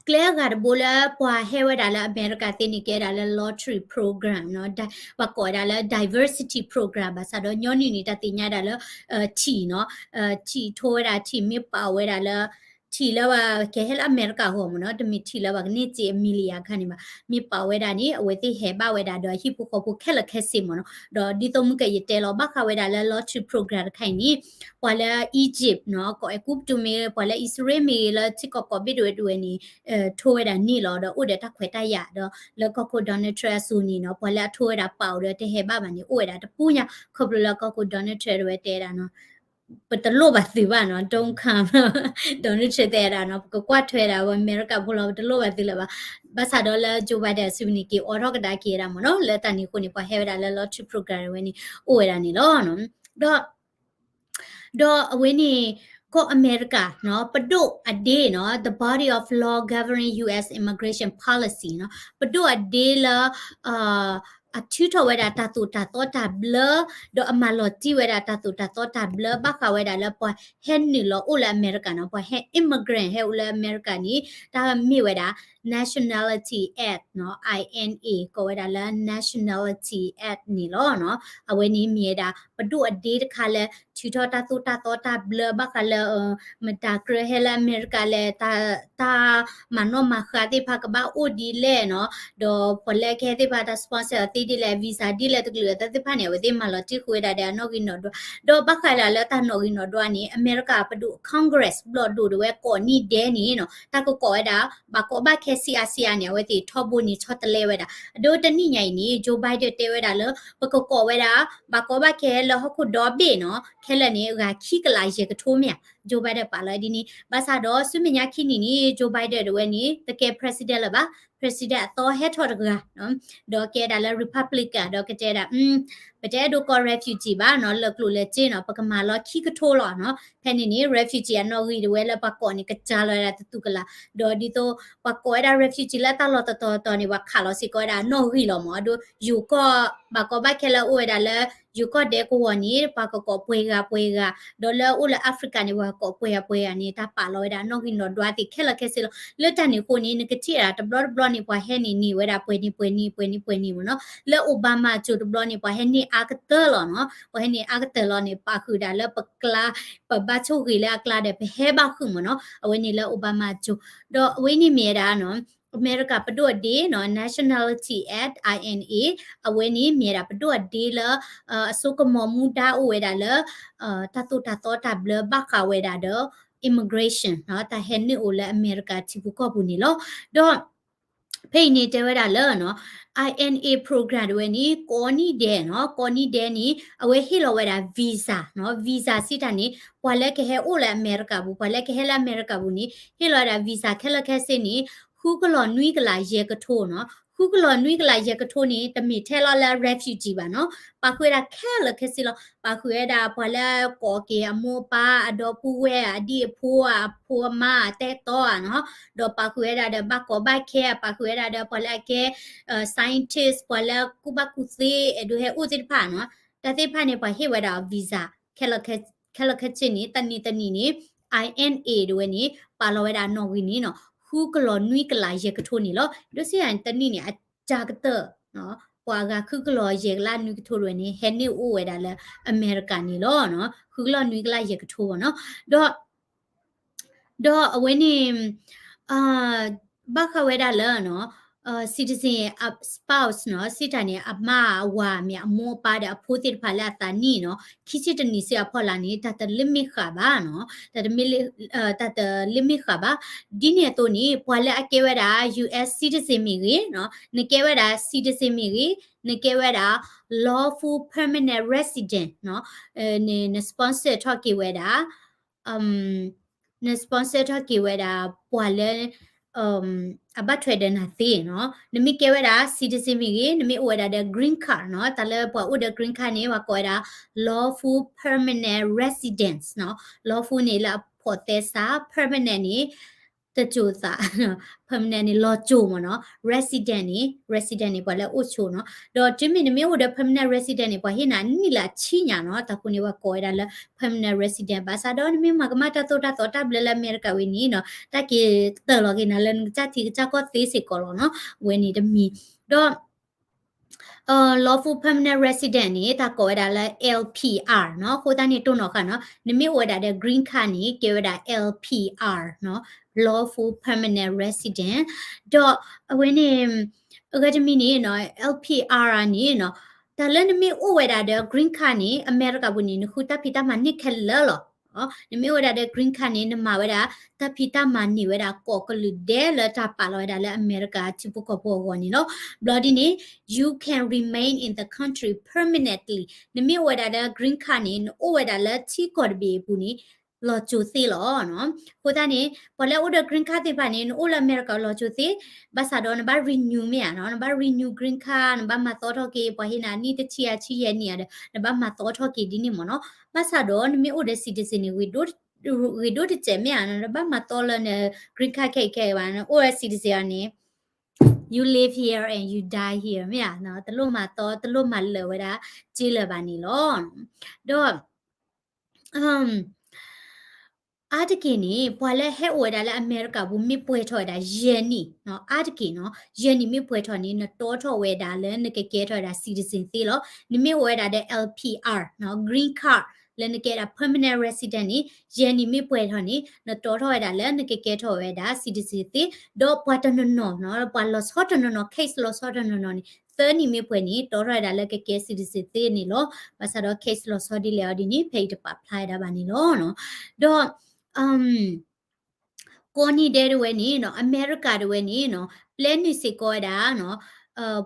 ကျဲအဂၤတဘိလၢပှၤဟဲဝဲဒၣ်လၢအမဲရကၤသ့န့ၣ် ကဲဒၣ်လၢ lottery program နီၤ ပှၤကိးဝဲဒၣ်လၢ diversity program ဘၣ်ဆၣ်ဒီးညီနုၢ်န့ၣ် တၢ်သ့ၣ်ညါဒၣ်လၢ ထံၣ်နီၤ ထံၣ်ထိဝဲဒၣ်ထံၣ်မ့ၢ်ပာ်ဝဲဒၣ်လၢ ထံၣ်လၢပှၤကဟဲလၢအမဲရကၤအဂီၢ်မ့ၢ်နီၤ တမ့ၢ်ထံၣ်လၢပှၤကန့ၢ်စ့အမံၤလၢယၤခါန့ၣ်ဘၣ် မ့ၢ်ပာ်ဝဲဒၣ်န့ၣ် အဝဲသ့ၣ်ဟဲဘၣ်ဝဲဒၣ်ဒီးအဟံၣ်ဖိဃီဖိခဲလၢာ်ခဲဆ့မ့ၢ်နီၤ ဒီးဒ်သိးမုၢ်ကယတဲလီၤ ဘၣ်ဃးဝဲဒၣ်လၢ lottery program တခါအံၤန့ၣ် ပှၤလၢ Egypt နီၤ ကီၢ်အဲၤကူပတူးမ့ၢ်ဂ့ၤ ပှၤလၢအံၣ်စရ့လးမ့ၢ်ဂ့ၤ လၢထံကီၢ်ကိးဘ့ၣ်ဒၣ်ဝဲန့ၣ် ထိဝဲဒၣ်န့ၣ်လီၤ ဒီးအိၣ်ဒီးတၢ်ခွဲးတၢ်ယာ်ဒီး လၢကီၢ်ခိၣ် Donald Trump အစိၤန့ၣ်နီၤ ပှၤလၢအထိဝဲဒၣ်ပာ်အိၣ်ဒီးတဟဲဘၣ်ဘၣ်န့ၣ် အိၣ်ဝဲဒၣ်တပူၤညါ ခီဖျိလၢကီၢ်ခိၣ် Donald Trump တဝဲတဲဒၣ်နီၤ ပတလိၣ်ဘၣ်သုဘၣ်နီၤ don't come Donald Trump တဲဒၣ်နီၤ ပကကွၢ်ထွဲဒၣ်ဝဲအမဲရကၤဖိလီၤ ပတလိၣ်ဘၣ်သုလၢၤဘၣ် ဘၣ်ဆၣ်ဒီးလၢ Joe Biden အစုန့ၣ် က့ၤအိးထီၣ်ကဒါက့ၤဝဲဒၣ်မ့ၢ်နီၤ လၢတၢ်န့ၣ်အဃိန့ၣ် ပှၤဟဲဝဲဒၣ်လၢ lottery program ဝဲန့ၣ် အိၣ်ဝဲဒၣ်န့ၣ်လီၤ ဒီး ဒီးအဝဲန့ၣ် ကီၢ်အမဲရကၤနီၤ ပဒိၣ်အဒ့နီၤ the body of law governing U S immigration policy နီၤ ပဒိၣ်အဒ့လၢ အထုးထီၣ်ဝဲဒၣ်တၢ်သိၣ်တၢ်သီတၢ်ဘျၢ ဒီးအမၤလီၤတံၢ်ဝဲဒၣ်တၢ်သိၣ်တၢ်သီတၢ်ဘျၢ ဘၣ်ဃးဝဲဒၣ်လၢပှၤဟဲနုာ်လီၤအိၣ်လၢအမဲရကၤနီၤ ပှၤဟဲ immigrant ဟဲအိၣ်လၢအမဲရကၤန့ၣ် တၢ်မ့ၢ်ဝဲဒၣ် Nationality Act နီၤ I N A ကိးဝဲဒၣ်လၢ Nationality Act န့ၣ်လီၤနီၤ အဝဲန့ၣ်မ့ၢ်ဝဲဒၣ် ပဒိၣ်အဒ့တခါလၢ ထုးထီၣ်တၢ်သိၣ်တၢ်သီတၢ်ဘျၢဘၣ်ဃးလၢ မတၤကြၢးဟဲလၢအမဲရကၤလဲၣ် တၢ် တၢ်မၤနီၣ်မၤဃါသ့ၣ်တဖၣ်ကဘၣ်အိၣ်ဒ်လဲၣ်နီၤ ဒီးပှၤလၢအကဟဲသ့ၣ်တဖၣ်တၢ် sponsor အီၤသ့ဒ်လဲၣ် visa ဒ်လဲၣ်တကလုာ်အသးသ့ၣ်တဖၣ်န့ၣ် အဝဲသ့ၣ်မၤလီၤတံၢ်ဃုာ်ဝဲဒၣ်ဒီးအနီၣ်ဂံၢ်နီၣ်ဒွး ဒီးဘၣ်ဃးဒၣ်လၢတၢ်နီၣ်ဂံၢ်နီၣ်ဒွးန့ၣ် အမဲရကၤပဒိၣ် Congress ဘျီၣ်ဒိၣ်ဒၣ်ဝဲကိးနံၣ်ဒဲးန့ၣ်နီၤ တၢ်ကကိးဝဲဒၣ် ဘၣ်ကီဘၣ်ခဲစံးအါစံးအါန့ၣ် အဝဲသ့ၣ်ထီဘိန့ၣ်ဆီတလဲဝဲဒၣ် အဒိတနံၣ်ညါအံၤန့ၣ် Joe Biden တဲဝဲဒၣ်လၢ ပကကိးဝဲဒၣ် ဘၣ်ကီဘၣ်ခဲလၢဟီၣ်ခိၣ်ဒီဘ့ၣ်နီၤ ခဲလၢာ်န့ၣ် ဂၤခံကလးယဲၢ်ကထိမ့ၢ်ဧါ Joe Biden ပာ်လီၤဒ်န့ၣ် ဘၣ်ဆၣ်ဒီးဆူမဲာ်ညါခံနံၣ်န့ၣ် Joe Biden ဒၣ်ဝဲန့ၣ် တကဲ president လၢၤဘၣ် president အသီဟဲထီၣ်တဂၤ ဒီးကဲဒၣ်လၢ Republican ဒီးကတဲဒၣ် ပတအဲၣ်ဒိးကိး refugee ဘၣ်နီၤ လၢကျိၣ်လၢစ့နီၤ ပကမၤလီၤခံကထိလီၤနီၤ ဖဲန့ၣ်န့ၣ် refugee အနီၣ်ဂံၢ်ဒၣ်ဝဲလၢပှၤကိးန့ၣ် ကစၢ်လီၤဝဲဒၣ်တသူကလး ဒီးဒ်သိး ပှၤကိးဝဲဒၣ် refugee လၢတၢ်လီၢ်တတီၤတီၤန့ၣ် ပှၤခးလီၤစ့ၢ်ကီးဝဲဒၣ်အနီၣ်ဂံၢ်လီၤမ့ၢ် အဒိ ယိၤကီၢ် ဘၣ်ကီဘၣ်ခဲလၢအအိၣ်ဝဲဒၣ်လၢ ယိၤကီၢ်ဒဲကဝီၤန့ၣ် ပှၤကကိးပှဲၤဂၤပှဲၤဂၤ ဒီးလၢအအိၣ်လၢ Africa န့ၣ် ပှၤကကိးပှဲၤဂၤပှဲၤဂၤန့ၣ် တၢ်ပာ်လီၤဝဲဒၣ်အနီၣ်ဂံၢ်နီၣ်ဒွးသ့ၣ်ခဲလၢာ်ခဲဆ့လီၤ လၢတၢ်န့ၣ်အဃိန့ၣ် နကထံၣ်ဝဲဒၣ်တဘျီတဘျီန့ၣ် ပှၤဟဲန့ၣ်န့ၢ်ဝဲဒၣ်ပှဲၤန့ၢ်ပှဲၤန့ၢ် ပှဲၤန့ၢ်ပှဲၤန့ၢ်မ့ၢ်နီၤ လၢ Obama အစိၤတဘျီန့ၣ် ပှၤဟဲန့ၢ်အါကတၢၢ်လီၤနီၤ ပှၤဟဲန့ၢ်အါကတၢၢ်လီၤန့ၣ် ပာ်ဃုာ်ဒၣ်လၢပကျါ ပဘၣ်ဆိၣ်ဂ့ၤလၢအကျါဒီး ပဟဲဘၣ်ဃုာ်မ့ၢ်နီၤ အဝဲန့ၣ်လၢ Obama အစိၤ ဒီးအဝဲန့ၣ်မ့ၢ်ဝဲဒၣ်နီၤ အမဲရကၤပဒိၣ်အဒ့နီၤ Nationality Act I N A အဝဲန့ၣ်မ့ၢ်ဝဲဒၣ်ပဒိၣ်အဒ့လၢ အစိကမီၤမူဒါအိၣ်ဝဲဒၣ်လၢ တၢ်သိၣ်တၢ်သီတၢ်ဘျၢဘၣ်ဃးဝဲဒၣ်ဒီး immigration နီၤ တၢ်ဟဲနုာ်အိၣ်လၢအမဲရကၤထံဖိကီၢ်ဖိန့ၣ်လီၤ. ဒီး ဖဲအံၤန့ၣ်တဲဝဲဒၣ်လၢ I N A program တဝဲန့ၣ် ကိးနံၣ်ဒဲးနီၤ ကိးနံၣ်ဒဲးန့ၣ် အဝဲဟ့ၣ်လီၤဝဲဒၣ် visa နီၤ visa စံးတၢ်န့ၣ် ပှၤလၢကဟဲအိၣ်လၢအမဲရကၤပူၤ ပှၤလၢကဟဲလၢအမဲရကၤပူၤန့ၣ် ဟ့ၣ်လီၤဝဲဒၣ် visa ခဲလၢာ်ခဲဆ့န့ၣ် ဃုကလီၤနွံကလးယဲၢ်ကထိနီၤ ဃုကလီၤနွံကလးယဲၢ်ကထိန့ၣ် တမ့ၢ်ထဲလီၤလၢ refugee ဘၣ်နီၤ ပာ်ဃုာ်ဝဲဒၣ်ခဲလၢာ်ခဲဆ့လီၤ ပာ်ဃုာ်ဝဲဒၣ်ပှၤလၢကိးက့ၤအမိၢ်အပၢ် အဒီပုၢ်ဝဲၢ် အဒံၣ်အဖိ အဖိအမါ အတဲတီဧါနီၤ ဒီးပာ်ဃုာ်ဝဲဒၣ်ဒီးဘၣ်ကီဘၣ်ခဲ ပာ်ဃုာ်ဝဲဒၣ်ဒီးပှၤလၢအကဲ scientist ပှၤလၢကူၣ်ဘၣ်ကူၣ်သ့ အဲၣ်ဒိးဟဲအိၣ်သ့ၣ်တဖၣ်နီၤ တၢ်သ့ၣ်တဖၣ်န့ၣ် ပှၤဟ့ၣ်ဝဲဒၣ် visa ခဲလၢာ်ခဲဆ့န့ၣ် တနံၤတနံၤန့ၣ် I N A တဝဲန့ၣ် ပာ်လီၤဝဲဒၣ်နီၣ်ဂံၢ်န့ၣ်နီၤ ဃုကလီၤနွံကလးယဲၢ်ကထိန့ၣ်လီၤ. ဒ်စံးန့ၣ် တနံၣ်န့ၣ် အစှၤကတၢၢ် ပှၤအဂၤဃုကလီၤယဲၢ်ကလးနွံကထိတဝဲန့ၣ် ဟဲနုာ်အိၣ်ဝဲဒၣ်လၢအမဲရကၤန့ၣ်လီၤ. ဃုကလီၤနွံကလးယဲၢ်ကထိဘၣ်နီၤ ဒီး ဒီးအဝဲန့ၣ် ဘၣ်ဃးဝဲဒၣ်လၢ citizen spouse နီၤ စံးတၢ်န့ၣ် အမါအဝၤမ့ၢ်အမိၢ်အပၢ်ဒီးအဖိသ့ၣ်တဖၣ်လၢအသးနံၣ်နီၤ ခံဆံတနံၣ်စ့ၢ်အဖီလာ်န့ၣ် တၢ်တ limit ဃာ်ဘၣ်နီၤ တၢ်တ limit ဃာ်ဘၣ် ဒ်န့ၣ်အသိးန့ၣ် ပှၤလၢအကဲဝဲဒၣ် US citizen မ့ၢ်ဂ့ၤနီၤ နကဲဝဲဒၣ် citizen မ့ၢ်ဂ့ၤ နကဲဝဲဒၣ် lawful permanent resident နီၤ န sponsor ထီၣ်က့ၤဝဲဒၣ် န sponsor ထီၣ်က့ၤဝဲဒၣ် ပှၤလၢ အဘၣ်ထွဲဒီးနၤသ့နီၤ နမ့ၢ်ကဲဝဲဒၣ် citizen မ့ၢ်ဂ့ၤ နမ့ၢ်အိၣ်ဝဲဒၣ်ဒီး green card နီၤ တၢ်လၢပှၤအိၣ်ဒီး green card န့ၣ် ပှၤကိးဝဲဒၣ် lawful permanent residence နီၤ lawful န့ၣ်လၢအဖိးသဲစး permanent န့ၣ် တစိၤသး permanent န့ၣ် လီၤစိၤမ့ၢ်နီၤ resident န့ၣ် resident န့ၣ် ပှၤလၢအအိၣ်ဆိးနီၤ ဒီးတုၤမ့ၢ်နမ့ၢ်အိၣ်ဒီး permanent resident န့ၣ် ပှၤဟ့ၣ်နၤနံၣ်လၢအဆံညါနီၤ တၢ်ဃိန့ၣ် ပှၤကိးဝဲဒၣ်လၢ permanent resident ဘၣ်ဆၣ်ဒီးနမ့ၢ်မၤကမၣ်တၢ်သိၣ်တၢ်သီတၢ်ဘျၢလၢအမဲရကၤဝဲန့ၣ်နီၤ တၢ်က့ၤတၢၢ်လီၤက့ၤနၤလၢနကစၢ်ထံကစၢ်ကီၢ်သ့စ့ၢ်ကီးလီၤနီၤ ဝဲန့ၣ်တမံၤ ဒီး lawful permanent resident န့ၣ် တၢ်ကိးဝဲဒၣ်လၢ LPR နီၤ အဃိသတးန့ၣ်တိၢ်နီၣ်ဃာ်နီၤ နမ့ၢ်အိၣ်ဝဲဒၣ်ဒီး green card န့ၣ် ကဲဝဲဒၣ် LPR နီၤ lawful permanent resident ဒီးအဝဲန့ၣ် အဂၤတမံၤန့ၣ်နီၤ LPR န့ၣ်နီၤ တၢ်လၢနမ့ၢ်အိၣ်ဝဲဒၣ်ဒီး green card န့ၣ် အမဲရကၤပူၤန့ၣ် နဃုတၢ်ဖံးတၢ်မၤန့ၢ်ခဲလၢာ်လီၤ နမ့ၢ်အိၣ်ဝဲဒၣ်ဒီး green card န့ၣ် နမၤဝဲဒၣ် တၢ်ဖံးတၢ်မၤန့ၢ်ဝဲဒၣ် ကိးကလုာ်ဒဲးလၢတၢ်ပာ်လီၤဝဲဒၣ်လၢအမဲရကၤ ထံဖိကီၢ်ဖိအဂီၢ်န့ၣ်လီၤ. ဘျီဒ်န့ၣ် you can remain in the country permanently နမ့ၢ်အိၣ်ဝဲဒၣ်ဒီး green card န့ၣ် နအိၣ်ဝဲဒၣ်လၢထံကီၢ်တဘ့ၣ်အပူၤန့ၣ် လီၤစိၤသ့လီၤ. အဃိသတးန့ၣ် ပှၤလၢအအိၣ်ဒီး green card သ့ၣ်တဖၣ်န့ၣ် နအိၣ်လၢအမဲရကၤလီၤစိၤသ့, ဘၣ်ဆၣ်ဒီးနဘၣ် renew မ့ၢ်ဧါနီၤ, နဘၣ် renew green card နဘၣ်မၤသီထီၣ်က့ၤ ပှၤဟ့ၣ်နၤနံၣ်တဆံအဆံယဲၢ်နံၣ်ဧါဒီး နဘၣ်မၤသီထီၣ်က့ၤဒ်န့ၣ်မ့ၢ်နီၤ. ဘၣ်ဆၣ်ဒီးနမ့ၢ်အိၣ်ဒီး citizen န့ၣ် ဂ့ၤဒိၣ်တစဲးမ့ၢ်ဧါနီၤ, နဘၣ်မၤသီလၢန green card ခဲအံၤခဲအံၤဘၣ်, နအိၣ်ဒီး citizen အီၤန့ၣ် you live here and you die here မ့ၢ်ဧါ, တလိၣ်မၤသီ တလိၣ်မၤလၢာ်ဝဲဒၣ် က့လၢၤဘၣ်န့ၣ်လီၤ. ဒီး အါတက့ၢ်န့ၣ် ပှၤလၢဟဲအိၣ်ဝဲဒၣ်လၢအမဲရကၤပူၤ မ့ၢ်ပှဲၤထီၣ်ဝဲဒၣ်ယဲၢ်နံၣ်, အါတက့ၢ်နီၤ, ယဲၢ်နံၣ်မ့ၢ်ပှဲၤထီၣ်န့ၣ် နတီထီၣ်ဝဲဒၣ်လၢနကကဲထီၣ်ဝဲဒၣ် citizen သ့လီၤ. နမ့ၢ်အိၣ်ဝဲဒၣ်ဒီး LPR, green card လၢနကဲဒၣ် permanent resident န့ၣ် ယဲၢ်နံၣ်မ့ၢ်ပှဲၤထီၣ်န့ၣ် နတီထီၣ်ဝဲဒၣ်လၢနကကဲထီၣ်ဝဲဒၣ် citizen သ့, ဒီးပှၤတနီၤနီၤနီၤ, ပှၤလီၤဆီတနီၤနီၤ case လီၤဆီတနီၤနီၤန့ၣ် သၢနံၣ်မ့ၢ်ပှဲၤန့ၣ် တီထီၣ်ဝဲဒၣ်လၢကကဲ citizen သ့န့ၣ်လီၤ. ဘၣ်ဆၣ်ဒီး case လီၤဆီဒ်လဲၣ်အီၤဒ်န့ၣ် ဖဲအံၤတပာ်ဖျါဝဲဒၣ်ဘၣ်န့ၣ်လီၤ. ဒီး ကိးနံၤဒဲးတဝဲန့ၣ်နီၤ, အမဲရကၤတဝဲန့ၣ်နီၤ, ပျဲနုာ်စ့ၢ်ကီးဝဲဒၣ်နီၤ,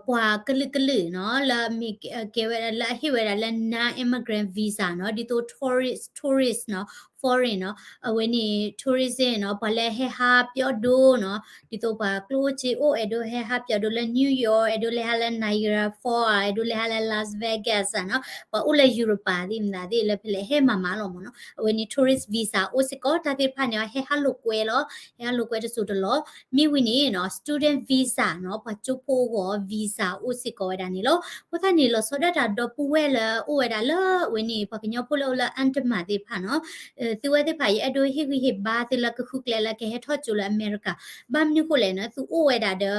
ပှၤကလုာ်ကလုာ်နီၤ, လၢမ့ၢ်ကဲဝဲဒၣ် လၢအဟ့ၣ်ဝဲဒၣ်လၢ non-immigrant visa နီၤ, ဒ်သိး tourist, tourist နီၤ, foreign နီၤ, အဝဲန့ၣ် tourism နီၤ, ပှၤလၢဟဲဟးပၠီဒိနီၤ, ဒ်သိးပှၤကျိၣ်အိၣ်စ့အိၣ် အဲၣ်ဒိးဟဲဟးပၠီဒိလၢ New York, အဲၣ်ဒိးလဲၤဟးလၢ Niagara Falls ဧါ, အဲၣ်ဒိးလဲၤဟးလၢ Las Vegas ဧါနီၤ, ပှၤအိၣ်လၢ Europa သ့ၣ်မနုၤသ့ၣ် လၢဖဲလဲၣ်ဟဲမၤမၤလီၤမ့ၢ်နီၤ, အဝဲန့ၣ် tourist visa အိၣ်စ့ၢ်ကီး, တၢ်သ့ၣ်တဖၣ်န့ၣ် ဟဲဟးလိာ်ကွဲလီၤ, ဟဲဟးလိာ်ကွဲတစိၤတလီၢ်, မ့ၢ်ဝံၤန့ၣ်နီၤ student visa နီၤ, ပှၤကၠိဖိအဂီၢ် visa အိၣ်စ့ၢ်ကီးဝဲဒၣ်န့ၣ်လီၤ. အဃိသတးန့ၣ် လီၤဆီဒၣ်တၢ်ဒီပုၢ်ဝဲၢ်လၢအိၣ်ဝဲဒၣ်လၢအဝဲန့ၣ် ပှၤကညီဖိလၢအိၣ်လၢ Andaman သ့ၣ်တဖၣ်နီၤ, သုဝဲသ့ၣ်တဖၣ် ယအဲၣ်ဒိးဟ့ၣ်ဂံၢ်ဟ့ၣ်ဘါသုလၢကဃုကျဲလၢကဟဲထီၣ်ကၠိလၢအမဲရကၤ, ဘၣ်မနုၤဃိလဲၣ်နီၤ, သုအိၣ်ဝဲဒၣ်ဒီး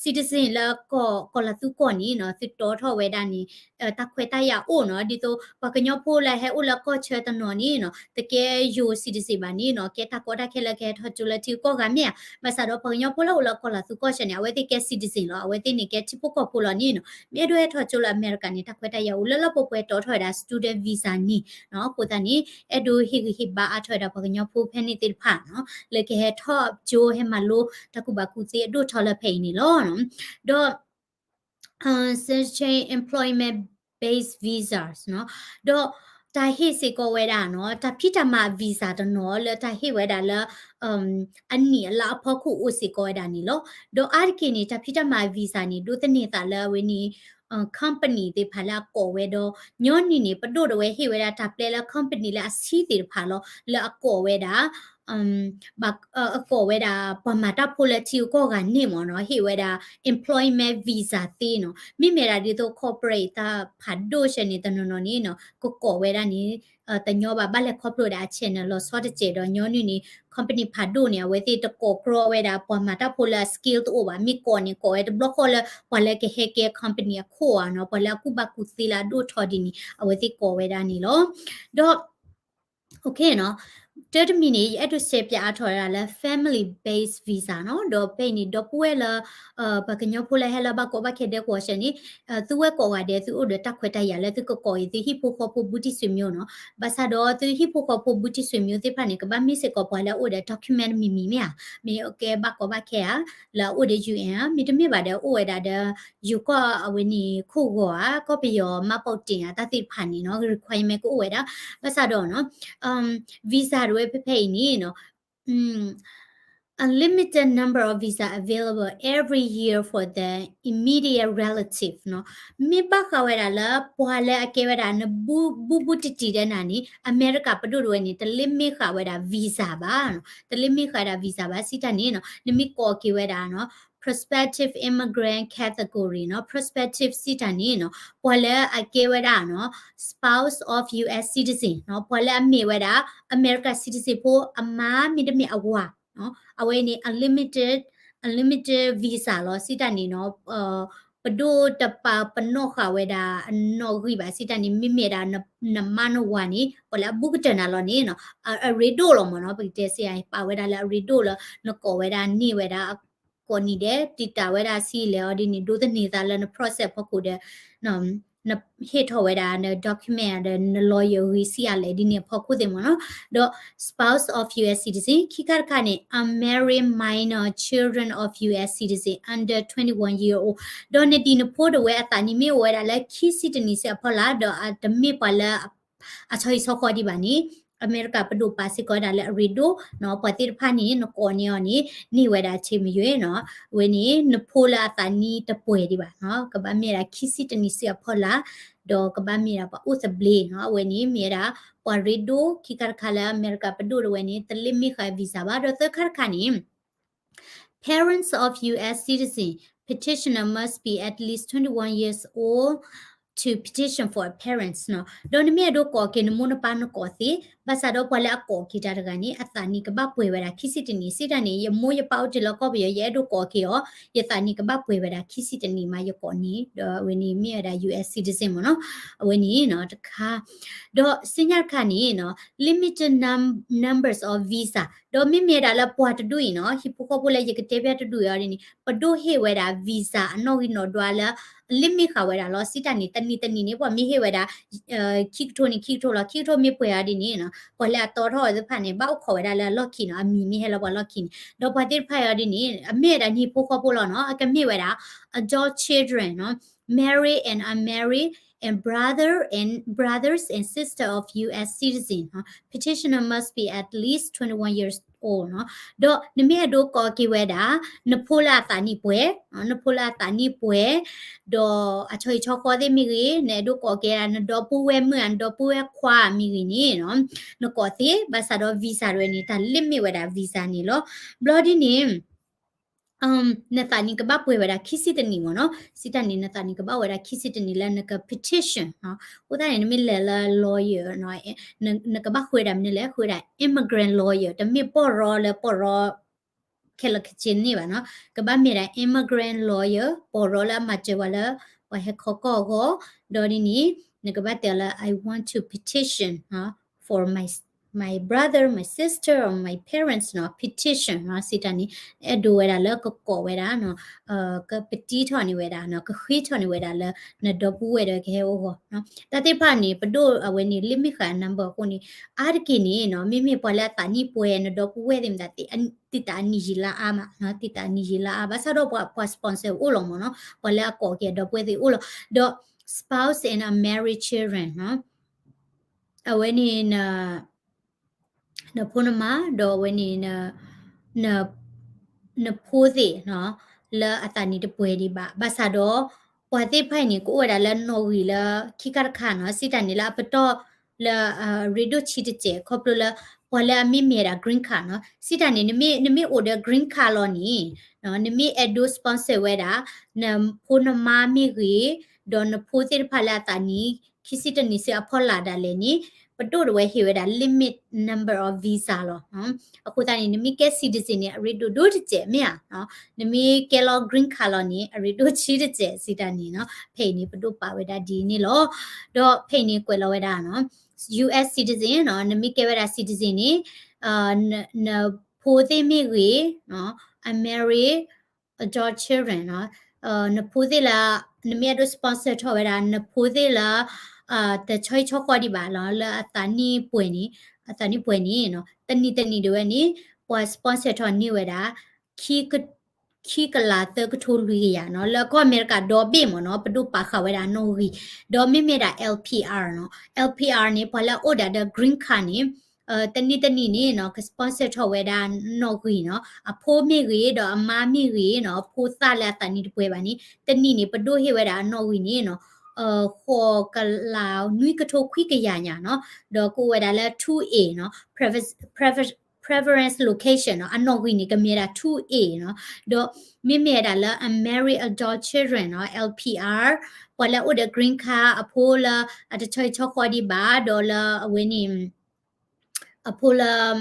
citizen လၢကီၢ်လီၤသုကီၢ်န့ၣ်နီၤ, သုတီထီၣ်ဝဲဒၣ်န့ၣ် တၢ်ခွဲးတၢ်ယာ်အိၣ်နီၤ, ဒ်သိးပှၤကညီဖိလၢဟဲအိၣ်လၢကီၢ်ဆၢတနီၤန့ၣ်နီၤ, တကဲယိၤ citizen ဘၣ်န့ၣ်နီၤ, ကဲတၢ်ကီတၢ်ခဲလၢကဟဲထီၣ်ကၠိလၢထံဂုၤကီၢ်ဂၤမ့ၢ်ဧါ, ဘၣ်ဆၣ်ဒီးပှၤကညီဖိလၢအိၣ်လၢကီၢ်လီၤသုကီၢ်ဆၢန့ၣ် အဝဲသ့ၣ်ကဲ citizen လီၤ, အဝဲသ့ၣ်န့ၣ်ကဲထံဖိကီၢ်ဖိလီၤန့ၣ်နီၤ, မ့ၢ်အဲၣ်ဒိးဟဲထီၣ်ကၠိလၢအမဲရကၤန့ၣ် တၢ်ခွဲးတၢ်ယာ်အိၣ်လၢလၢပှဲၤပှဲၤတီထီၣ်ဝဲဒၣ် student visa န့ၣ်နီၤ, အဃိသတးန့ၣ် အဲၣ်ဒိးဟ့ၣ်ဂံၢ်ဟ့ၣ်ဘါအါထီၣ်ဝဲဒၣ်ပှၤကညီဖိဖဲန့ၣ်သ့ၣ်တဖၣ်နီၤ, လၢကဟဲထီၣ်ကၠိဟဲမၤလိတၢ်ကူၣ်ဘၣ်ကူၣ်သ့အဒိၣ်ထီၣ်လၢဖဲအံၤန့ၣ်လီၤ. ဒီး searching employment based visas နီၤ, ဒီးတၢ်ဟ့ၣ်စ့ၢ်ကီးဝဲဒၣ်နီၤ, တၢ်ဖံးတၢ်မၤ visa တနီၤလၢတၢ်ဟ့ၣ်ဝဲဒၣ်လၢ အနံၣ်အလါအဖီခိၣ်အိၣ်စ့ၢ်ကီးဝဲဒၣ်န့ၣ်လီၤ. ဒီးအါတက့ၢ်န့ၣ် တၢ်ဖံးတၢ်မၤ visa န့ၣ် ဒိးသန့ၤသးလၢအဝဲန့ၣ် company သ့ၣ်တဖၣ်လၢအကိးဝဲဒီး ညီနုၢ်န့ၣ် ပဒိၣ်တဝဲဟ့ၣ်ဝဲဒၣ်တၢ်ပျဲလၢ company လၢအဆံသ့ၣ်တဖၣ်လီၤ, လၢအကိးဝဲဒၣ် အကိးဝဲဒၣ်ပှၤမၤတၢ်ဖိလၢထံဂုၤကီၢ်ဂၤန့ၣ်မ့ၢ်နီၤ, ဟ့ၣ်ဝဲဒၣ် employment visa သ့နီၤ, မ့မ့ၢ်ဒၣ်ဒ်သိး corporate တၢ်ဖးဒိၣ်ဆဲန့ၣ် တနီၤနီၤန့ၣ်နီၤ ကကိးဝဲဒၣ်န့ၣ် တညီဘၣ် ဘၣ်လဲၤခီဖျိဒၣ်အဆဲန့ၣ် လီၤဆီတစဲးဒီး ညီနုၢ်န့ၣ် company ဖးဒိၣ်န့ၣ် အဝဲသ့ၣ်တကိးကြီဝဲဒၣ် ပှၤမၤတၢ်ဖိလၢအ skill တအိၣ်ဘၣ်, မ့ၢ်ကိးန့ၣ် ကိးဝဲတဘျီဃီလၢ ပှၤလၢကဟဲကဲ company အခိၣ်ဧါနီၤ, ပှၤလၢအကူၣ်ဘၣ်ကူၣ်သ့လၢအဒိၣ်ထီၣ်ဒ်န့ၣ် အဝဲသ့ၣ်ကိးဝဲဒၣ်န့ၣ်လီၤ. ဒီး OK နီၤ, တၢ်တမံၤန့ၣ် ယအဲၣ်ဒိးရှဲပၠးအါထီၣ်ဝဲဒၣ်လၢ family based visa နီၤ, ဒီးဖဲအံၤန့ၣ် ဒီပုၢ်ဝဲၢ်လၢ ပှၤကညီဖိလၢဟဲလၢဘၣ်ကီဘၣ်ခဲဒဲကဝီၤစဲန့ၣ် သုဝဲကိးဂၤဒဲး သုအိၣ်ဒီးတၢ်ခွဲးတၢ်ယာ်လၢသုကကိးက့ၤသုဟံၣ်ဖိဃီဖိဘူးတံၢ်ဆွေမျိုးနီၤ, ဘၣ်ဆၣ်ဒီးသုဟံၣ်ဖိဃီဖိဘူးတံၢ်ဆွေမျိုးသ့ၣ်တဖၣ်န့ၣ် ကဘၣ်မ့ၢ်စ့ၢ်ကီးပှၤလၢအအိၣ်ဒီး document မံၤမံၤမ့ၢ်ဧါ, မ့ၢ်ကဲဘၣ်ကီဘၣ်ခဲဧါ, လၢအအိၣ်ဒီး UN ဧါ, မ့တမ့ၢ်ဘၣ်ဒီးအိၣ်ဝဲဒၣ်ဒီး ယိၤကီၢ်အဝဲန့ၣ်ခိၣ်ဂီၤဧါ, ကီၢ်ပယီၤ မှတ်ပုံတင် ဧါ, တၢ်သ့ၣ်တဖၣ်န့ၣ်နီၤ requirement ကအိၣ်ဝဲဒၣ်, ဘၣ်ဆၣ်ဒီးနီၤ visa တဝဲဖဲဖဲအံၤန့ၣ်နီၤ a limited number of visa available every year for the immediate relative နီၤ, မ့ၢ်ဘၣ်ဃးဝဲဒၣ်လၢပှၤလၢအကဲဝဲဒၣ်နဘူးဘူးတံၢ်တံၢ်ဒဲးနၤန့ၣ် အမဲရကၤပဒိၣ်တဝဲန့ၣ် တလ့မ့ၢ်ဃာ်ဝဲဒၣ် visa ဘၣ်နီၤ, တလ့မ့ၢ်ဃာ်ဝဲဒၣ် visa ဘၣ် စံးတၢ်န့ၣ်နီၤ နမ့ၢ်ကိးက့ၤဝဲဒၣ်နီၤ prospective immigrant category နီၤ, prospective စံးတၢ်န့ၣ်နီၤ ပှၤလၢအကဲဝဲဒၣ်နီၤ spouse of US citizen နီၤ, ပှၤလၢအမ့ၢ်ဝဲဒၣ် America citizen ဖိအမါမ့တမ့ၢ်အဝၤနီၤ, အဝဲန့ၣ် unlimited unlimited visa လီၤ စံးတၢ်န့ၣ်နီၤ, ပဒိၣ်တပာ်ပနီၣ်ဃာ်ဝဲဒၣ်အနီၣ်ဂံၢ်ဘၣ် စံးတၢ်န့ၣ် မ့မ့ၢ်ဒၣ်နမါနဝၤန့ၣ် ပှၤလၢအဘူးကတၢၢ်နၤလီၤန့ၣ်နီၤ, အရ့ဒိၣ်လီၤမ့ၢ်နီၤ, ပကတဲစ့ၢ် ပာ်ဝဲဒၣ်လၢအရ့ဒိၣ်လၢ နကိးဝဲဒၣ်န့ၢ်ဝဲဒၣ် ကိးနံၤဒဲး တံာ်တာ်ဝဲဒၣ်ဆံးလဲၣ်အီၤဒ်န့ၣ် ဒိးသန့ၤသးလၢန process ဖီခိၣ်ဒီး နဟ့ၣ်ထီၣ်ဝဲဒၣ်န document ဒီးန lawyer ဂ့ၤဆံးအါလဲၣ်ဒ်န့ၣ်အဖီခိၣ်သ့ၣ်မ့ၢ်နီၤ, ဒီး spouse of US citizen ခံခါတခါန့ၣ် unmarried minor children of US citizen under twenty-one year old ဒီးနဒံၣ်နဖိတဝဲအသးနံၣ်မ့ၢ်အိၣ်ဝဲဒၣ်လၢ ခံဆံတနံၣ်ဆံးအဖီလာ် ဒီးအတမ့ၢ်ပှၤလၢ အဆီဟံၣ်ဆီဃီဒံးဘၣ်န့ၣ် အမဲရကၤပဒိၣ်ပာ်စ့ၢ်ကီးဝဲဒၣ်လၢအရ့ဒိၣ်နီၤ, ပှၤသ့ၣ်တဖၣ်န့ၣ် နကိးန့ၢ်အီၤန့ၣ် န့ၢ်ဝဲဒၣ်ဆ့မယွ့နီၤ, အဝဲန့ၣ် နဖိလၢအသးနံၣ်တပှဲၤဒံးဘၣ်နီၤ, ကဘၣ်မ့ၢ်ဝဲဒၣ်ခံဆံတနံၣ်ဆံးအဖီလာ်, ဒီးကဘၣ်မ့ၢ်ဝဲဒၣ်ပှၤအိၣ်သဘျ့နီၤ, အဝဲန့ၣ်မ့ၢ်ဝဲဒၣ် ပှၤရ့ဒိၣ်ခံခါတခါလၢအမဲရကၤပဒိၣ်တဝဲန့ၣ် တလ့မ့ၢ်ဃာ် visa ဘၣ်, ဒီးသၢခါတခါန့ၣ် Parents of US citizen, petitioner must be at least twenty-one years old to petition for a parents နီၤ, ဒီးနမ့ၢ်အဲၣ်ဒိးကိးက့ၤနမိၢ်နပၢ်နကိးသ့, ဘၣ်ဆၣ်ဒီးပှၤလၢအကိးက့ၤတၢ်တဂၤန့ၣ် အသးနံၣ်ကဘၣ်ပှဲၤဝဲဒၣ်ခံဆံတနံၣ်, စံးတၢ်န့ၣ် ယမိၢ်ယပၢ်အိၣ်တ့ၢ်လၢကီၢ်ပယီၤ ယအဲၣ်ဒိးကိးက့ၤအီၤ, ယသးနံၣ်ကဘၣ်ပှဲၤဝဲဒၣ်ခံဆံတနံၣ်မး ယကိးန့ၢ်, ဒီးအဝဲန့ၣ်မ့ၢ်ဝဲဒၣ် US citizen မ့ၢ်နီၤ, အဝဲန့ၣ်နီၤ တခါ ဒီးစံးညါတခါန့ၣ်နီၤ limited num- numbers of visa ဒီးမ့မ့ၢ်ဒၣ်လၢပှၤတဒူၣ်အံၤနီၤ ဟံၣ်ဖိဃီဖိလၢယကတဲဖျါတဒူၣ်အံၤအီၤဒ်န့ၣ် ပဒိၣ်ဟ့ၣ်ဝဲဒၣ် visa အနီၣ်ဂံၢ်နီၣ်ဒွးလၢ အလ့မ့ၢ်ဃာ်ဝဲဒၣ်လီၤ စံးတၢ်န့ၣ် တနံၤတနံၤန့ၣ် ပှၤမ့ၢ်ဟ့ၣ်ဝဲဒၣ် ခံကထိန့ၣ် ခံကထိလီၤ ခံကထိမ့ၢ်ပှဲၤအီၤဒ်န့ၣ်နီၤ ပှၤလၢအတီထီၣ်ဝဲသ့ၣ်တဖၣ်န့ၣ် ဘၣ်အိၣ်ခိးဝဲဒၣ်လၢအလီၢ်ခံနီၤ အမံၤမ့ၢ်ဟဲလၢပှၤလီၢ်ခံန့ၣ် ဒီးပှၤသ့ၣ်တဖၣ်အံၤအီၤဒ်န့ၣ် အမ့ၢ်ဝဲဒၣ်နဟံၣ်ဖိဃီဖိလီၤနီၤ အကမ့ၢ်ဝဲဒၣ် adult children နီၤ married and unmarried and brother and brothers and sister of US citizen နီၤ petitioner must be at least twenty-one years old နီၤ ဒီးနမ့ၢ်အဲၣ်ဒိးကိးက့ၤဝဲဒၣ် နဖိလၢအသးနံၣ်ပှဲၤ နဖိလၢအသးနံၣ်ပှဲၤ ဒီးအဆီဟံၣ်ဆီဃီသ့ၣ်မ့ၢ်ဂ့ၤ နအဲၣ်ဒိးကိးက့ၤဒၣ် နဒီပုၢ်ဝဲၢ်မုၣ်ဧါ နဒီပုၢ်ဝဲၢ်ခွါမ့ၢ်ဂ့ၤန့ၣ်နီၤ နကိးသ့ ဘၣ်ဆၣ်ဒီး visa တဝဲန့ၣ် တၢ်လ့မ့ၢ်ဝဲဒၣ် visa န့ၣ်လီၤ ဘျီဒ်န့ၣ် နသးနံၣ်ကဘၣ်ပှဲၤဝဲဒၣ်ခံဆံတနံၣ်မ့ၢ်နီၤ စံးတၢ်န့ၣ် နသးနံၣ်ကဘၣ်ဝဲဒၣ်ခံဆံတနံၣ်လၢနက petition နီၤ အဃိသတးန့ၣ် နမ့ၢ်လဲၤလၢ lawyer နီၤ နကဘၣ်ဃုဝဲဒၣ်မနုၤလဲၣ် ဃုဝဲဒၣ် immigrant lawyer တမ့ၢ်ပီၢ်ရီလၢပီၢ်ရီ ခဲလၢာ်ခဲဆ့န့ၣ်ဘၣ်နီၤ ကဘၣ်မ့ၢ်ဒၣ် immigrant lawyer ပီၢ်ရီလၢအမၤစၢၤပှၤလၢ ပှၤဟဲခီကီၢ်အဂီၢ် ဒီးဒ်န့ၣ် နကဘၣ်တဲလၢ I want to petition နီၤ for my my brother my sister or my parents နီၤ petition နီၤ စံးတၢ်န့ၣ် အဲၣ်ဒိးဝဲဒၣ်လၢကကိးဝဲဒၣ်နီၤ ကပတံထီၣ်န့ၢ်ဝဲဒၣ်နီၤ ကဃ့ထီၣ်န့ၢ်ဝဲဒၣ်လၢ နဒီပုၢ်ဝဲၢ်ဒီးကဟဲအိၣ်ဂီၢ်နီၤ တၢ်သ့ၣ်တဖၣ်န့ၣ် ပဒိၣ်အဝဲန့ၣ် လ့မ့ၢ်ဃာ် number အဃိန့ၣ် အါတက့ၢ်န့ၣ်နီၤ မ့မ့ၢ်ပှၤလၢအသးနံၣ်ပှဲၤ နဒီပုၢ်ဝဲၢ်သ့ၣ်မတၤ သံသးအနံၣ်ယံာ်လါအါမးနီၤ သံသးအနံၣ်ယံာ်လါအါ ဘၣ်ဆၣ်ဒီးပှၤ ပှၤ sponsor အိၣ်လီၤမ့ၢ်နီၤ ပှၤလၢအကိးက့ၤအဒီပုၢ်ဝဲၢ်သ့ၣ်အိၣ်လီၤ ဒီး spouse and unmarried children နီၤ အဝဲန့ၣ် နဖိနမါ ဒီးအဝဲန့ၣ် နဖိသ့ၣ်နီၤ လၢအသးနံၣ်တပှဲၤဒံးဘၣ် ဘၣ်ဆၣ်ဒီး ပှၤသ့ၣ်တဖၣ်အံၤန့ၣ် ကအိၣ်ဝဲဒၣ်လၢနီၣ်ဂံၢ်လၢခံခါတခါနီၤ စံးတၢ်န့ၣ်လၢအပတီၢ်လၢ ရ့ဒိၣ်ဆံးတစဲး ခီဖျိလၢ ပှၤလၢအမ့ၢ်မ့ၢ်ဝဲဒၣ် green card နီၤ စံးတၢ်န့ၣ် နမ့ၢ်အိၣ်ဒီး green card လီၤန့ၣ် နမ့ၢ်အဲၣ်ဒိး sponsor ဝဲဒၣ် နဖိနမါမ့ၢ်ဂ့ၤ ဒီးနဖိသ့ၣ်တဖၣ်လၢအသးနံၣ် ခံဆံတနံၣ်ဆံးအဖီလာ်ဒၣ်လဲာ်န့ၣ် ပဒိၣ်တဝဲဟ့ၣ်ဝဲဒၣ် limit number of visa လီၤ. အဃိသတးန့ၣ် နမ့ၢ်ကဲ citizen န့ၣ် အရ့ဒိၣ်ဒိၣ်တစဲးမ့ၢ်ဧါ. နမ့ၢ်ကဲလီၤ green card လီၤန့ၣ် အရ့ဒိၣ်ဆံးတစဲးစံးတၢ်န့ၣ်နီၤ. ဖဲအံၤန့ၣ် ပဒိၣ်ပာ်ဝဲဒၣ်ဒ်န့ၣ်လီၤ. ဒီးဖဲအံၤန့ၣ် ကွဲးလီၤဝဲဒၣ်နီၤ US citizen နီၤ, နမ့ၢ်ကဲဝဲဒၣ် citizen န့ၣ် နဖိသ့ၣ်မ့ၢ်ဂ့ၤ, unmarried adult children နီၤ, နဖိသ့ၣ်လၢ နမ့ၢ်အဲၣ်ဒိး sponsor ထီၣ်ဝဲဒၣ် နဖိသ့ၣ်လၢ တဆီဟံၣ်ဆီဃီဒံးဘၣ်လီၤ လၢအသးနံၣ်ပှဲၤန့ၣ်, အသးနံၣ်ပှဲၤန့ၣ်နီၤ, တနံၣ်တနံၣ်ဒၣ်ဝဲန့ၣ် ပှၤ sponsor ထီၣ်န့ၢ်ဝဲဒၣ် ခံကလးသၢကထိလွံၢ်ကယၤနီၤ, လၢကီၢ်အမဲရကၤဒီဘ့ၣ်မ့ၢ်နီၤ, ပဒိၣ်ပာ်ဃာ်ဝဲဒၣ်အနီၣ်ဂံၢ်, ဒီးမ့မ့ၢ်ဒၣ် L P R နီၤ, L P R န့ၣ် ပှၤလၢအအိၣ်ဒၣ်ဒီး green card န့ၣ် တနံၣ်တနံၣ်န့ၣ်နီၤ က sponsor ထီၣ်ဝဲဒၣ်နီၣ်ဂံၢ်နီၤ, အဖိမ့ၢ်ဂ့ၤ ဒီးအမါမ့ၢ်ဂ့ၤနီၤ, ဖိသၣ်လၢအသးနံၣ်တပှဲၤဘၣ်န့ၣ် တနံၣ်န့ၣ် ပဒိၣ်ဟ့ၣ်ဝဲဒၣ်အနီၣ်ဂံၢ်န့ၣ်နီၤ ဃိးကလးနွံကထိခွံကယၤညါနီၤ, ဒီးကအိၣ်ဝဲဒၣ်လၢ two A နီၤ, preference location နီၤ, အနီၣ်ဂံၢ်န့ၣ် ကမ့ၢ်ဝဲဒၣ် two A နီၤ, ဒီးမ့မ့ၢ်ဝဲဒၣ်လၢ unmarried adult children နီၤ, L P R ပှၤလၢအအိၣ်ဒီး green card အဖိလၢအတဆီဟံၣ်ဆီဃီဒံးဘၣ်, ဒီးလၢအဝဲန့ၣ် အဖိလၢ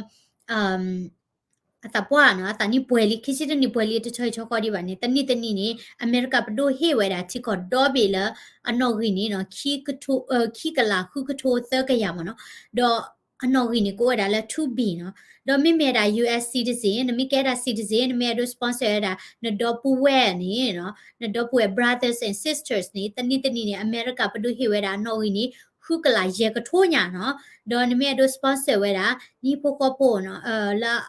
အသးပှၢ်နီၤ, အသးနံၣ်ပှဲၤလံ, ခံဆံတနံၣ်ပှဲၤလံ တဆီဟံၣ်ဆီဃီဒံးဘၣ်န့ၣ် တနံၣ်တနံၣ်န့ၣ် အမဲရကၤပဒိၣ်ဟ့ၣ်ဝဲဒၣ်ထံကီၢ်ဒီဘ့ၣ်လၢအနီၣ်ဂံၢ်န့ၣ်နီၤ, ခံကထိ, ခံကလးဃုကထိသၢကယၤမ့ၢ်နီၤ, ဒီးအနီၣ်ဂံၢ်န့ၣ် ကအိၣ်ဝဲဒၣ်လၢ two B နီၤ, ဒီးမ့မ့ၢ်ဝဲဒၣ် U S citizen နမ့ၢ်ကဲဒၣ် citizen နမ့ၢ်အဲၣ်ဒိး sponsor ဝဲဒၣ် နဒီပုၢ်ဝဲၢ်န့ၣ်နီၤ, နဒီပုၢ်ဝဲၢ် brothers and sisters န့ၣ် တနံၣ်တနံၣ်န့ၣ် အမဲရကၤပဒိၣ်ဟ့ၣ်ဝဲဒၣ်အနီၣ်ဂံၢ်န့ၣ် ဃုကလးယဲၢ်ကထိညါနီၤ, ဒီးနမ့ၢ်အဲၣ်ဒိး sponsor ဝဲဒၣ် နဟံၣ်ဖိဃီဖိနီၤ, လၢ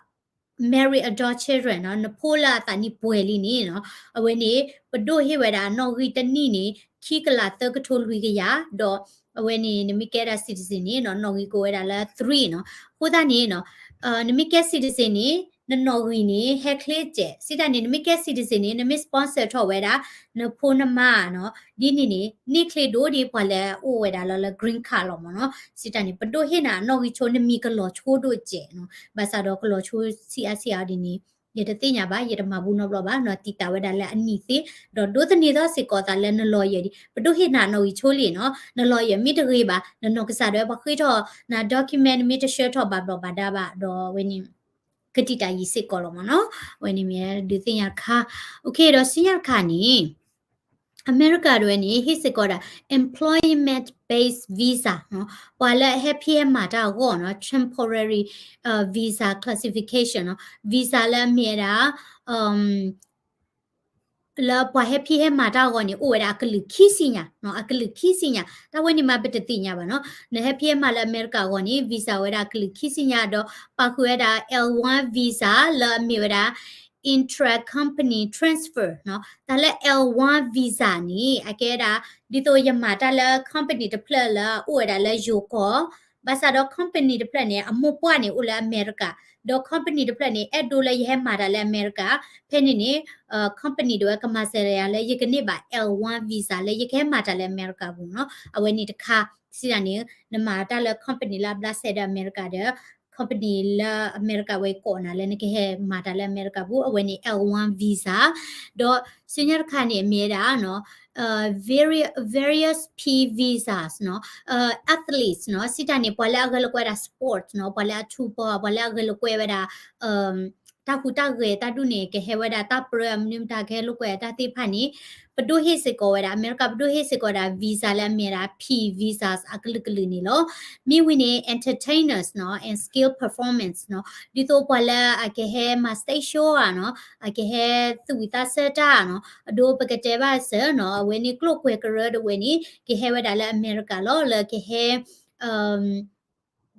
married adult children နီၤ, နဖိလၢအသးနံၣ်ပှဲၤလံန့ၣ်နီၤ, အဝဲန့ၣ် ပဒိၣ်ဟ့ၣ်ဝဲဒၣ်အနီၣ်ဂံၢ်တနံၣ်န့ၣ် ခံကလးသၢကထိလွံၢ်ကယၤ, ဒီးအဝဲန့ၣ် နမ့ၢ်ကဲဒၣ် citizen န့ၣ်နီၤ, နီၣ်ဂံၢ်ကအိၣ်ဝဲဒၣ်လၢ three နီၤ. အဃိသတးန့ၣ်နီၤ, နမ့ၢ်ကဲ citizen န့ၣ် နနီၣ်ဂံၢ်န့ၣ် ဟဲချ့စဲး, စံးတၢ်န့ၣ် နမ့ၢ်ကဲ citizen န့ၣ် နမ့ၢ် sponsor ထီၣ်ဝဲဒၣ် နဖိနမါနီၤ, ဒ်န့ၣ်န့ၣ် န့ၢ်ချ့ဒိၣ်ဒ်ပှၤလၢအအိၣ်ဝဲဒၣ်လၢ green card လီၤမ့ၢ်နီၤ. စံးတၢ်န့ၣ် ပဒိၣ်ဟ့ၣ်နၤအနီၣ်ဂံၢ်ဆိ နမံၤကလီၤဆိဒိၣ်စဲးနီၤ, ဘၣ်ဆၣ်ဒီးကလီၤဆိဆံးအါဆံးအါဒ်န့ၣ် ယတသ့ၣ်ညါဘၣ်, ယတမၤဘူးနီတဘျီဘၣ်နီၤ, တံာ်တာ်ဝဲဒၣ်လၢအနံၣ်သ့, ဒီးဒိးသန့ၤထီၣ်စ့ၢ်ကီးသးလၢန lawyer ဒံး, ပဒိၣ်ဟ့ၣ်နၤအနီၣ်ဂံၢ်ဆိလံနီၤ, န lawyer မ့ၢ်တဂ့ၤဘၣ်, နနီၢ်ကစၢ်ဒၣ်ဝဲပှၤဃ့ထီၣ်နၤ document မ့ၢ်တဆှၢထီၣ်ဘၣ်ဘျီးဘၣ်ဒါဘၣ်, ဒီးအဝဲန့ၣ် ကတံာ်တာ်ယံာ်စ့ၢ်ကီးလီၤမ့ၢ်နီၤ. အဝဲန့ၣ်မ့ၢ်ဒုးသ့ၣ်ညါတခါ. Okay, ဒီးဆူညါတခါန့ၣ် အမဲရကၤဒၣ်ဝဲန့ၣ် ဟ့ၣ်စ့ၢ်ကီးဒၣ် employment based visa နီၤ, ပှၤလၢအဟဲဖံးဟဲမၤတၢ်အဂီၢ်နီၤ, temporary visa classification နီၤ, visa လၢအမ့ၢ်ဝဲဒၣ် လၢပှၤဟဲဖံးဟဲမၤတၢ်အဂီၢ်န့ၣ် အိၣ်ဝဲဒၣ်အကလုာ်ခံဆံညါနီၤ, အကလုာ်ခံဆံညါ, တၢ်ဝဲန့ၣ်မးပတသ့ၣ်ညါဘၣ်နီၤ. နဟဲဖံးဟဲမၤလၢအမဲရကၤအဂီၢ်န့ၣ် visa ဝဲဒၣ်အကလုာ်ခံဆံညါ, ဒီးပာ်ဃုာ်ဝဲဒၣ် L one visa လၢအမ့ၢ်ဝဲဒၣ် intra-company transfer နီၤ. တၢ်လၢ L one visa န့ၣ် အကဲဝဲဒၣ် ဒ်သိးယမၤတၢ်လၢ company တဖျၢၣ်လၢအအိၣ်ဝဲဒၣ်လၢယိၤကီၢ်, ဘၣ်ဆၣ်ဒီး company တဖျၢၣ်န့ၣ် အမိၢ်ပှၢ်န့ၣ်အိၣ်လၢအမဲရကၤ, ဒီး company တဖျၢၣ်န့ၣ် အဲၣ်ဒိးလၢယဟဲမၤတၢ်လၢအမဲရကၤ, ဖဲန့ၣ်န့ၣ် company ဒၣ်ဝဲကမၤစၢၤယၤလၢယကန့ၢ်ဘၣ် L one visa လၢယကဟဲမၤတၢ်လၢအမဲရကၤပူၤနီၤ. အဝဲန့ၣ်တခါ, စံးတၢ်န့ၣ် နမၤတၢ်လၢ company လၢအဘျးစဲဒီးအမဲရကၤဒီး company လၢအမဲရကၤဝဲကိးနၤလၢနကဟဲမၤတၢ်လၢအမဲရကၤပူၤ, အဝဲန့ၣ် L one visa, ဒီးဆူညါတခါန့ၣ် အမ့ၢ်ဝဲဒၣ်နီၤ various P visas နီၤ, athletes နီၤ, စံးတၢ်န့ၣ် ပှၤလၢအဂဲၤလိာ်ကွဲဒၣ် sports နီၤ, ပှၤလၢအထူးပှၤ, ပှၤလၢအဂဲၤလိာ်ကွဲဝဲဒၣ် တၢ်ဟူးတၢ်ဂဲၤတၢ်ဒူၣ်န့ၣ် ကဟဲဝဲဒၣ်တၢ်ပြၢ မနုၤမတၤ ကဟဲလိာ်ကွဲတၢ်သ့ၣ်တဖၣ်န့ၣ် ပဒိၣ်ဟ့ၣ်စ့ၢ်ကီးဝဲဒၣ်, အမဲရကၤပဒိၣ်ဟ့ၣ်စ့ၢ်ကီးဝဲဒၣ် visa လၢအမ့ၢ်ဝဲဒၣ် P visas အကလုာ်ကလုာ်န့ၣ်လီၤ. မ့ၢ်ဝံၤန့ၣ် entertainers နီၤ and skill performance နီၤ, ဒ်သိးပှၤလၢအကဟဲမၤ stage show ဧါနီၤ, အကဟဲသူၣ်ဝံၤသးဆၢတၢ်နီၤ, အဒိပကတဲဘၣ်စၢၤနီၤ, အဝဲန့ၣ်ကျိၣ်ကွဲၤကရၢဒၣ်ဝဲန့ၣ် ကဟဲဝဲဒၣ်လၢအမဲရကၤလီၤ, လၢကဟဲ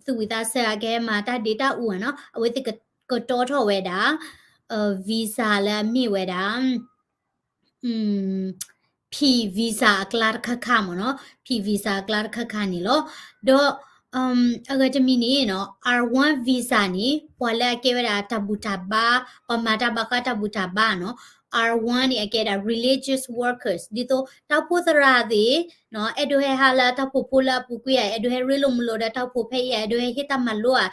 သူၣ်ဝံၤသးဆၢ အကဟဲမၤတၢ်ဒ့တၢ်အူဧါနီၤ, အဝဲသ့ၣ်ကတီထီၣ်ဝဲဒၣ် visa လၢအမ့ၢ်ဝဲဒၣ် P visa အကျါတခါခါမ့ၢ်နီၤ, P visa အကျါတခါခါန့ၣ်လီၤ. ဒီး အဂၤတမံၤန့ၣ်နီၤ R one visa န့ၣ် ပှၤလၢအကဲဝဲဒၣ်တၢ်ဘူၣ်တၢ်ဘါ, ပှၤမၤတၢ်ဘၣ်ဃးတၢ်ဘူၣ်တၢ်ဘါနီၤ, R one န့ၣ် အကဲဒၣ် religious workers ဒ်သိးတၢ်အိၣ်ဖှိၣ်သရၣ်သ့ၣ် အဲၣ်ဒိးဟဲဟးလၢတၢ်အိၣ်ဖှိၣ်ဖိလၢအပူၤကွံာ်ဧါ, အဲၣ်ဒိးဟဲရ့လိာ်မုာ်လိာ်ဒီးတၢ်အိၣ်ဖှိၣ်ဖဲအံၤဧါ, အဲၣ်ဒိးဟဲဟ့ၣ်တၢ်မၤလိဧါ,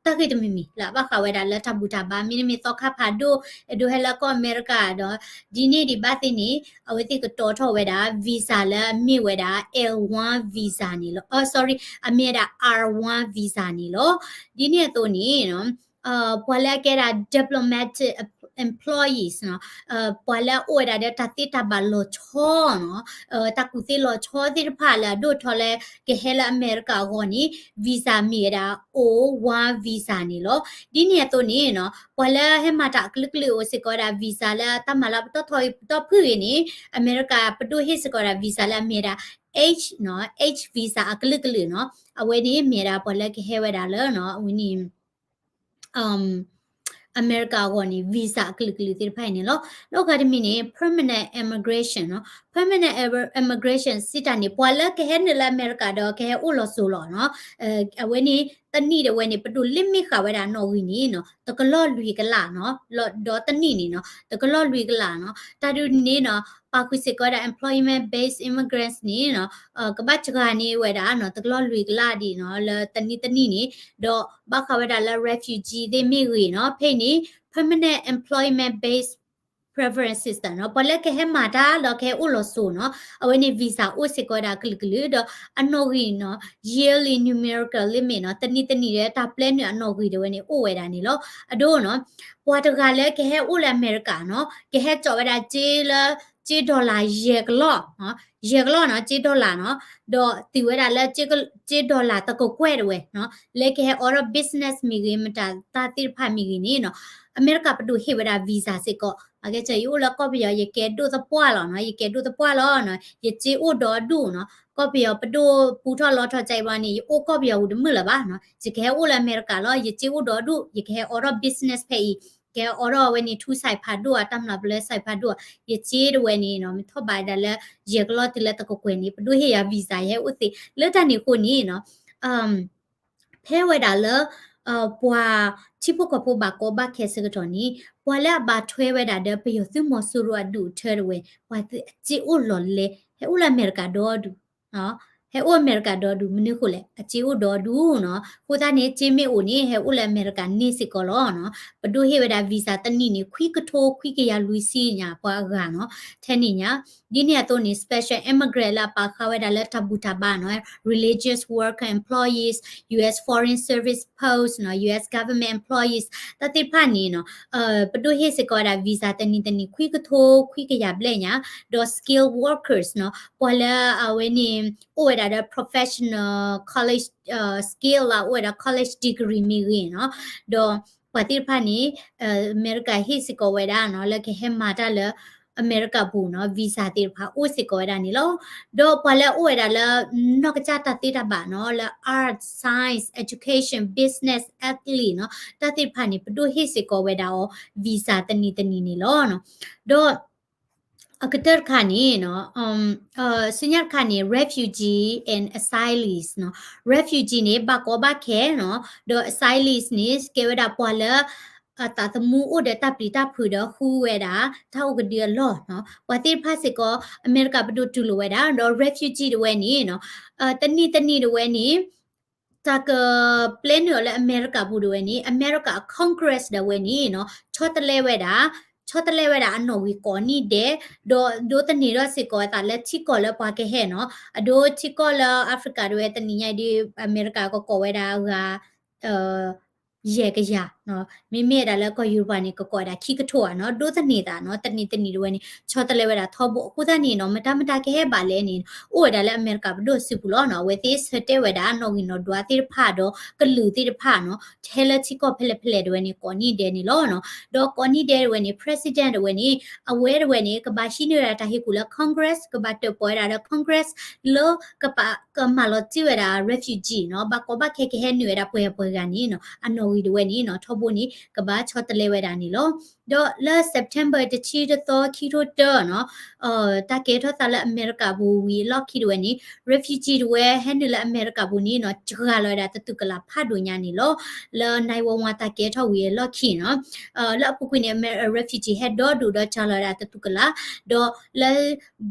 တၢ်ဂ့ၢ်တမံၤမံၤ လၢအဘၣ်ဃးဝဲဒၣ်လၢတၢ်ဘူၣ်တၢ်ဘါ, မ့တမ့ၢ်သီခါဖးဒိၣ် အဲၣ်ဒိးဟဲလၢကီၢ်အမဲရကၤဒီး ဒ်န့ၣ်ဒံးဘၣ်သ့ၣ်န့ၣ် အဝဲသ့ၣ်ကတီထီၣ်ဝဲဒၣ် visa လၢအမ့ၢ်ဝဲဒၣ် L one visa န့ၣ်လီၤ. အ sorry, အမ့ၢ်ဝဲဒၣ် R one visa န့ၣ်လီၤ. ဒ်န့ၣ်အသိးန့ၣ် ပှၤလၢအကဲဒၣ် diplomatic employees နီၤ, ပှၤလၢအအိၣ်ဝဲဒၣ်ဒီးတၢ်သ့တၢ်ဘၣ်လီၤဆီနီၤ, တၢ်ကူၣ်သ့လီၤဆီသ့ၣ်တဖၣ်လၢအဒိၣ်ထီၣ်လၢကဟဲလၢအမဲရကၤအဂီၢ်န့ၣ် visa မ့ၢ်ဝဲဒၣ် O one visa န့ၣ်လီၤ. ဒ်န့ၣ်အသိးန့ၣ်နီၤ ပှၤလၢဟဲမၤတၢ်အကလုာ်ကလုာ်အိၣ်စ့ၢ်ကီးဝဲဒၣ် visa လၢတၢ်မၤလၢပတီၢ်ထီအံၤပတီၢ်ဖုၣ်ဂ့ၤန့ၣ် အမဲရကၤပဒိၣ်ဟ့ၣ်စ့ၢ်ကီးဝဲဒၣ် visa လၢအမ့ၢ်ဒၣ် H နီၤ, H visa အကလုာ်ကလုာ်နီၤ, အဝဲန့ၣ်မ့ၢ်ဒၣ်ပှၤလၢကဟဲဝဲဒၣ်လၢနီၤ အဝဲန့ၣ် အမဲရကၤအဂီၢ်န့ၣ် visa အကလုာ်ကလုာ်သ့ၣ်တဖၣ်အံၤန့ၣ်လီၤ. ဒီးအခါတမံၤန့ၣ် permanent immigration နီၤ, permanent immigration စံးတၢ်န့ၣ် ပှၤလၢကဟဲနုာ်လၢအမဲရကၤဒီးကဟဲအိၣ်လီၤစိၤလီၤနီၤ, အဝဲန့ၣ် တနံၣ်တဝဲန့ၣ် ပဒိၣ် limit ဃာ်ဝဲဒၣ်နီၣ်ဂံၢ်န့ၣ်နီၤ တကလီၢ်လွံၢ်ကလးနီၤ, ဒီးတနံၣ်န့ၣ်နီၤ တကလီၢ်လွံၢ်ကလးနီၤ, တၢ်ဒုးန့ၣ်နီၤ ပာ်ဃုာ်စ့ၢ်ကီးဝဲဒၣ် employment based immigrants န့ၣ်နီၤ ကဘၣ်စှၤန့ၢ်ဝဲဒၣ်နီၤ တကလီၢ်လွံၢ်ကလးဒံးနီၤ လၢတနံၣ်တနံၣ်န့ၣ်, ဒီးဘၣ်ဃးဝဲဒၣ်လၢ refugee သ့ၣ်မ့ၢ်ဂ့ၤနီၤ ဖဲအံၤန့ၣ် permanent employment based preference system နီၤ, ပှၤလၢကဟဲမၤတၢ်ဒီးကဟဲအိၣ်လီၤစိၤနီၤ အဝဲန့ၣ် visa အိၣ်စ့ၢ်ကီးဝဲဒၣ်ကလုာ်ကလုာ် ဒီးအနီၣ်ဂံၢ်နီၤ yearly numerical limit နီၤ တနံၣ်တနံၣ်ဒီးတၢ်ပျဲနုာ်အနီၣ်ဂံၢ်တဝဲန့ၣ် အိၣ်ဝဲဒၣ်န့ၣ်လီၤ. အဒိနီၤ ပှၤတဂၤလၢကဟဲအိၣ်လၢအမဲရကၤနီၤ ကဟဲကၠီၣ်ဝဲဒၣ်စ့လၢ စ့ dollar ယဲၢ်ကလီၢ်, ယဲၢ်ကလီၢ်နီၤ စ့ dollar နီၤ, ဒီးတုၤဝဲဒၣ်လၢ စ့ dollar တကကွဲၢ်တဝဲနီၤ လၢကဟဲအိးထီၣ် business မ့ၢ်ဂ့ၤ မတၤတၢ်သ့ၣ်တဖၣ်မ့ၢ်ဂ့ၤန့ၣ်နီၤ အမဲရကၤပဒိၣ်ဟ့ၣ်ဝဲဒၣ် visa စ့ၢ်ကီး, အကဲစၢ် ယအိၣ်လၢကီၢ်ပယီၤ ယကဲဒိၣ်သပှၢ်လီၤနီၤ, ယကဲဒိၣ်သပှၢ်လီၤနီၤ, ယစ့အိၣ်ဒီးဒူၣ်နီၤ, ကီၢ်ပယီၤပဒိၣ်ပူထီၣ်လီထီၣ်ကဘၣ်န့ၣ် ယအိၣ်ကီၢ်ပယီၤဝံၤတမုာ်လၢၤဘၣ်နီၤ, ယကဟဲအိၣ်လၢအမဲရကၤလီၤ, ယစ့အိၣ်ဒီးဒူၣ်, ယကဟဲအိးထီၣ် business ဖဲအံၤ, ကဟဲအိးထီၣ်အဝဲန့ၣ် ထူစဲးဖးဒိၣ် အတၢ်မျၢ်ပလဲစဲးဖးဒိၣ်, ယစ့တဝဲန့ၣ်နီၤ မ့ၢ်ထီၣ်ဘးဒၣ်လၢ ယဲၢ်ကလီၢ်တုၤလၢတကကွဲၢ်န့ၣ် ပဒိၣ်ဟ့ၣ်ယၤ visa ယဟဲအိၣ်သ့, လၢတၢ်န့ၣ်အဃိန့ၣ်နီၤ ဖဲဝဲဒၣ်လၢ ပှၤထံဖိကီၢ်ဖိဘၣ်ကီဘၣ်ခဲဆၢကတီၢ်န့ၣ် ပှၤလၢအဘၣ်ထွဲဝဲဒၣ်ဒီးပယီၤသုးမီၤစိရိၤအဒူၣ်အထၢတဝဲ ပှၤအစ့အိၣ်လီၢ်လဲ ဟဲအိၣ်လၢအမဲရကၤဒီဒူၣ်, ဟဲအိၣ်အမဲရကၤဒီဒူၣ် မနုၤအဃိလဲၣ် အစ့အိၣ်ဒီဒူၣ်နီၤ, အဃိသတးန့ၣ် စ့မ့ၢ်အိၣ်န့ၣ် ဟဲအိၣ်လၢအမဲရကၤန့ၣ်စ့ၢ်ကီးလီၤနီၤ, ပဒိၣ်ဟ့ၣ်ဝဲဒၣ် visa တနံၣ်န့ၣ် ခွံကထိခွံကယၤလွံၢ်ဆံညါ ပှၤအဂၤနီၤ, ထဲန့ၣ်ညါ ဒ်န့ၣ်အသိးန့ၣ် special immigrant လၢအပာ်ဃာ်ဝဲဒၣ်လၢတၢ်ဘူၣ်တၢ်ဘါနီၤ, religious worker, employees, U S foreign service post နီၤ, U S government employees တၢ်သ့ၣ်တဖၣ်န့ၣ်နီၤ, ပဒိၣ်ဟ့ၣ်စ့ၢ်ကီးဝဲဒၣ် visa တနံၣ်တနံၣ် ခွံကထိခွံကယၤဘျဲၣ်ညါ, ဒီး skilled workers နီၤ, ပှၤလၢအဝဲန့ၣ် အိၣ်ဝဲဒၣ်ဒီး professional college skill လၢအိၣ်ဝဲဒၣ် college degree မ့ၢ်ဂ့ၤနီၤ, ဒီးပှၤသ့ၣ်တဖၣ်န့ၣ် အမဲရကၤဟ့ၣ်စ့ၢ်ကီးဝဲဒၣ်နီၤ လၢကဟဲမၤတၢ်လၢအမဲရကၤပူၤနီၤ visa သ့ၣ်တဖၣ်အိၣ်စ့ၢ်ကီးဝဲဒၣ်န့ၣ်လီၤ. ဒီးပှၤလၢအအိၣ်ဝဲဒၣ်လၢ နီၢ်ကစၢ်တၢ်သ့တၢ်ဘၣ်နီၤ လၢ art, science, education, business, athlete နီၤ တၢ်သ့ၣ်တဖၣ်န့ၣ် ပဒိၣ်ဟ့ၣ်စ့ၢ်ကီးဝဲဒၣ်အီၤ visa တနံၤတနံၤန့ၣ်လီၤ. ဒီး အကတၢၢ်တခါန့ၣ်နီၤ ဆူညါတခါန့ၣ် refugee and asylees နီၤ, refugee န့ၣ် ဘၣ်ကီဘၣ်ခဲနီၤ, ဒီး asylees န့ၣ် ကဲဝဲဒၣ်ပှၤလၢ အသးသမူအိၣ်ဒီးတၢ်ပျံၤတၢ်ဖုးဒီးဃုဝဲဒၣ် တၢ်အိၣ်ကဒုအလီၢ်နီၤ, ပှၤသ့ၣ်တဖၣ်စ့ၢ်ကီး အမဲရကၤပဒိၣ်တူၢ်လိာ်ဝဲဒၣ်, ဒီး refugee တဝဲန့ၣ်နီၤ တနံၤတနံၤတဝဲန့ၣ် တၢ်ကပျဲနုာ်အီၤလၢအမဲရကၤပူၤတဝဲန့ၣ် အမဲရကၤ Congress ဒၣ်ဝဲန့ၣ်နီၤ ဆီတလဲဝဲဒၣ်, ဆီတလဲဝဲဒၣ်အနီၣ်ဂံၢ်ကိးနံၣ်ဒဲး, ဒီးဒိးသန့ၤထီၣ်စ့ၢ်ကီးအသးလၢထံကီၢ်လၢပှၤကဟဲနီၤ, အဒိထံကီၢ်လၢ Africa တဝဲတနံၤညါအံၤဒီး အမဲရကၤကကိးဝဲဒၣ်အဂၤ ယဲၢ်ကယၤ, မ့မ့ၢ်ဒၣ်လၢကီၢ်ယူရပၤန့ၣ် ကကိးဝဲဒၣ်ခံကထိဧါနီၤ, ဒိးသန့ၤသးနီၤ, တနံၤတနံၤတဝဲန့ၣ် ဆီတလဲဝဲဒၣ်ထီဘိ, အဃိသတးန့ၣ်နီၤ မတၤမတၤကဟဲဘၣ်လဲၣ်န့ၣ် အိၣ်ဝဲဒၣ်လၢအမဲရကၤပဒိၣ်စုပူၤလီၤနီၤ, အဝဲသ့ၣ်ဆၢတဲာ်ဝဲဒၣ်နီၣ်ဂံၢ်နီၣ်ဒွးသ့ၣ်တဖၣ်ဒီးကလုာ်သ့ၣ်တဖၣ်နီၤ, ထဲလၢထံကီၢ်ဖဲလဲၣ်ဖဲလဲၣ်တဝဲန့ၣ် ကိးနံၣ်ဒဲးန့ၣ်လီၤနီၤ, ဒီးကိးနံၣ်ဒဲးတဝဲန့ၣ် president တဝဲန့ၣ် အဝဲတဝဲန့ၣ် ကဘၣ်ဟံးန့ၢ်ဝဲဒၣ်တၢ်ဟ့ၣ်ကူၣ်လၢ Congress, ကဘၣ်တၢၣ်ပီၣ်ဝဲဒၣ်ဒီး Congress လၢကပာ် ကမၤလီၤတံၢ်ဝဲဒၣ် refugee နီၤ, ဘၣ်ကီဘၣ်ခဲကဟဲနုာ်ဝဲဒၣ်ပှဲၤပှဲၤဂၤန့ၣ်နီၤ, အနီၣ်ဂံၢ်တဝဲန့ၣ်နီၤ ထီဘိန့ၣ် ကဘၣ်ဆီတလဲဝဲဒၣ်န့ၣ်လီၤ. ဒီးလၢ September တဆံတသီ ခံထိတၢနီၤ တၢ်ကဲထီၣ်သးလၢအမဲရကၤပူၤဝံၤအလီၢ်ခံတဝဲန့ၣ် refugee တဝဲဟဲနုာ်လၢအမဲရကၤပူၤန့ၣ်နီၤ စှၤလီၤဝဲဒၣ်တသုးကလးဖးဒိၣ်ညါန့ၣ်လီၤ. လၢ nine one one တၢ်ကဲထီၣ်ဝံၤအလီၢ်ခံနီၤ လၢအပူၤကွံာ်န့ၣ် အမဲ refugee ဟဲဒီဒူၣ်ဒီးစှၤလီၤဝဲဒၣ်တသုးကလး, ဒီးလၢ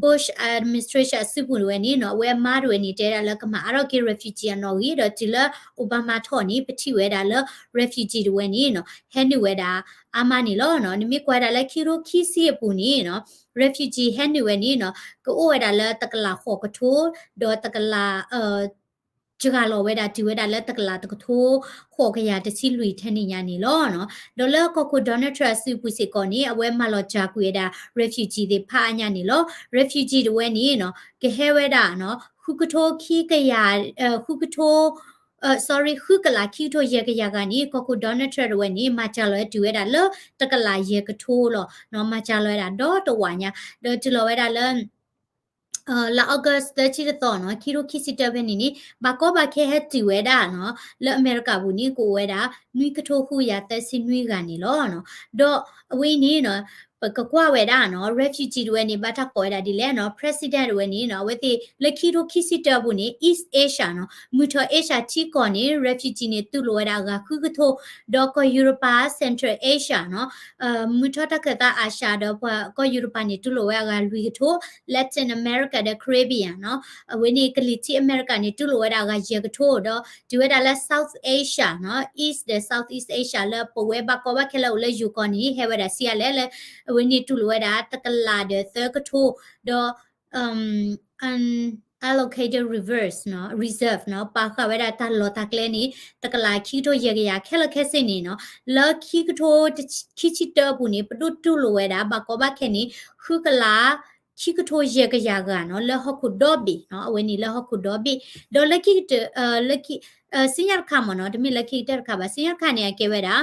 Bush administration အစုပူၤတဝဲန့ၣ်နီၤ အဝဲအမါတဝဲန့ၣ် တဲဒၣ်လၢကမၤအါထီၣ်က့ၤ refugee အနီၣ်ဂံၢ် ဒီးတုၤလၢ Obama ထီၣ်န့ၣ် ပထံၣ်ဝဲဒၣ်လၢ refugee တဝဲန့ၣ်နီၤ ဟဲနုာ်ဝဲဒၣ်အါမးန့ၣ်လီၤ. နမ့ၢ်ကွၢ်ဝဲဒၣ်လၢခံကထိခံဆံအပူၤန့ၣ်နီၤ refugee ဟဲနုာ်ဝဲန့ၣ်နီၤ ကအိၣ်ဝဲဒၣ်လၢတကလးဃိးကထိ ဒီးတကလး စှၤလီၤဝဲဒၣ် တုၤဝဲဒၣ်လၢတကလးတကထိဃိးကယၤတဆံလွံၢ်ထဲန့ၣ်ညါန့ၣ်လီၤ. ဒီးလၢကီၢ်ခိၣ် Donald Trump အစုပူၤစ့ၢ်ကီးန့ၣ် အဝဲမၤလီၤစှၤကွံာ်ဝဲဒၣ် refugee သ့ၣ်တဖၣ်အါညါန့ၣ်လီၤ. refugee တဝဲန့ၣ် ကဟဲဝဲဒၣ် ဃုကထိခံကယၤ ဃုကထိ sorry ဃုကလးခံကထိယဲၢ်ကယၤဂၤန့ၣ် ကီၢ်ခိၣ် Donald Trump တဝဲန့ၣ် မၤစှၤလီၤဝဲတုၤဝဲဒၣ်လၢတကလးယဲၢ်ကထိလီၤ. မၤစှၤလီၤဝဲဒၣ်ဒီတဝာ်ညါ ဒီးတုၤလီၤဝဲဒၣ်လၢ လါ August သၢဆံတသီနီၤ ခံကထိခံဆံတၢဖဲန့ၣ်န့ၣ် ဘၣ်ကီဘၣ်ခဲဟဲတုၤဝဲဒၣ်နီၤ လၢအမဲရကၤပူၤန့ၣ် ကအိၣ်ဝဲဒၣ် နွံကထိဃုကယၤသၢဆံနွံဂၤန့ၣ်လီၤ. ဒီးအဝဲအံၤန့ၣ် ပကကွၢ်ဝဲဒၣ်နီၤ refugee တဝဲန့ၣ် ဘၣ်တၢ်ကိးဝဲဒၣ်ဒ်လဲၣ်နီၤ president တဝဲန့ၣ်နီၤ အဝဲသ့ၣ်လၢခံကထိခံဆံတၢအပူၤန့ၣ် East Asia နီၤ မုၢ်ထီၣ် Asia ထံကီၢ်န့ၣ် refugee န့ၣ် တူၢ်လိာ်ဝဲဒၣ်အဂၤဃုကထိ ဒီးကီၢ်ယူရပၤ Central Asia နီၤ မုၢ်ထီၣ်တၢ်ခၢၣ်သး Asia ဒီးပှၤကီၢ်ယူရပၤန့ၣ် တူၢ်လိာ်ဝဲအဂၤလွံၢ်ကထိ Latin America ဒီး Caribbean နီၤ အဝဲန့ၣ်ကလံၤထံးအမဲရကၤန့ၣ် တူၢ်လိာ်ဝဲဒၣ်အဂၤယဲၢ်ကထိ ဒီးတုၤဝဲဒၣ်လၢ South Asia နီၤ East ဒီး Southeast Asia လၢပဝဲဘၣ်ကီဘၣ်ခဲလၢအိၣ်လၢယိၤကီၢ်န့ၣ် ဟဲဝဲဒၣ်ဆံးအါလဲၣ်လၢ အဝဲန့ၣ်တူၢ်လိာ်ဝဲဒၣ်တကလးဒီးသၢကထိ ဒီး unallocated reverse နီၤ reserve နီၤ ပာ်ဃာ်ဝဲဒၣ်တၢ်လီၢ်တၢ်ကျဲန့ၣ် တကလးခံကထိယဲၢ်ကယၤခဲလၢာ်ခဲဆ့န့ၣ်နီၤ လၢခံကထိခံဆံတၢအပူၤန့ၣ် ပဒိၣ်တူၢ်လိာ်ဝဲဒၣ် ဘၣ်ကီဘၣ်ခဲန့ၣ် ဃုကလး ခံကထိယဲၢ်ကယၤဂၤနီၤ လၢဟီၣ်ခိၣ်ဒီဘ့ၣ်နီၤ အဝဲန့ၣ်လၢဟီၣ်ခိၣ်ဒီဘ့ၣ် ဒီးလၢခံကတၢၢ် လၢခံ စံညါတခါမ့ၢ်နီၤ တမ့ၢ်လၢခံကတၢၢ်တခါဘၣ် စံညါတခါန့ၣ် အကဲဝဲဒၣ်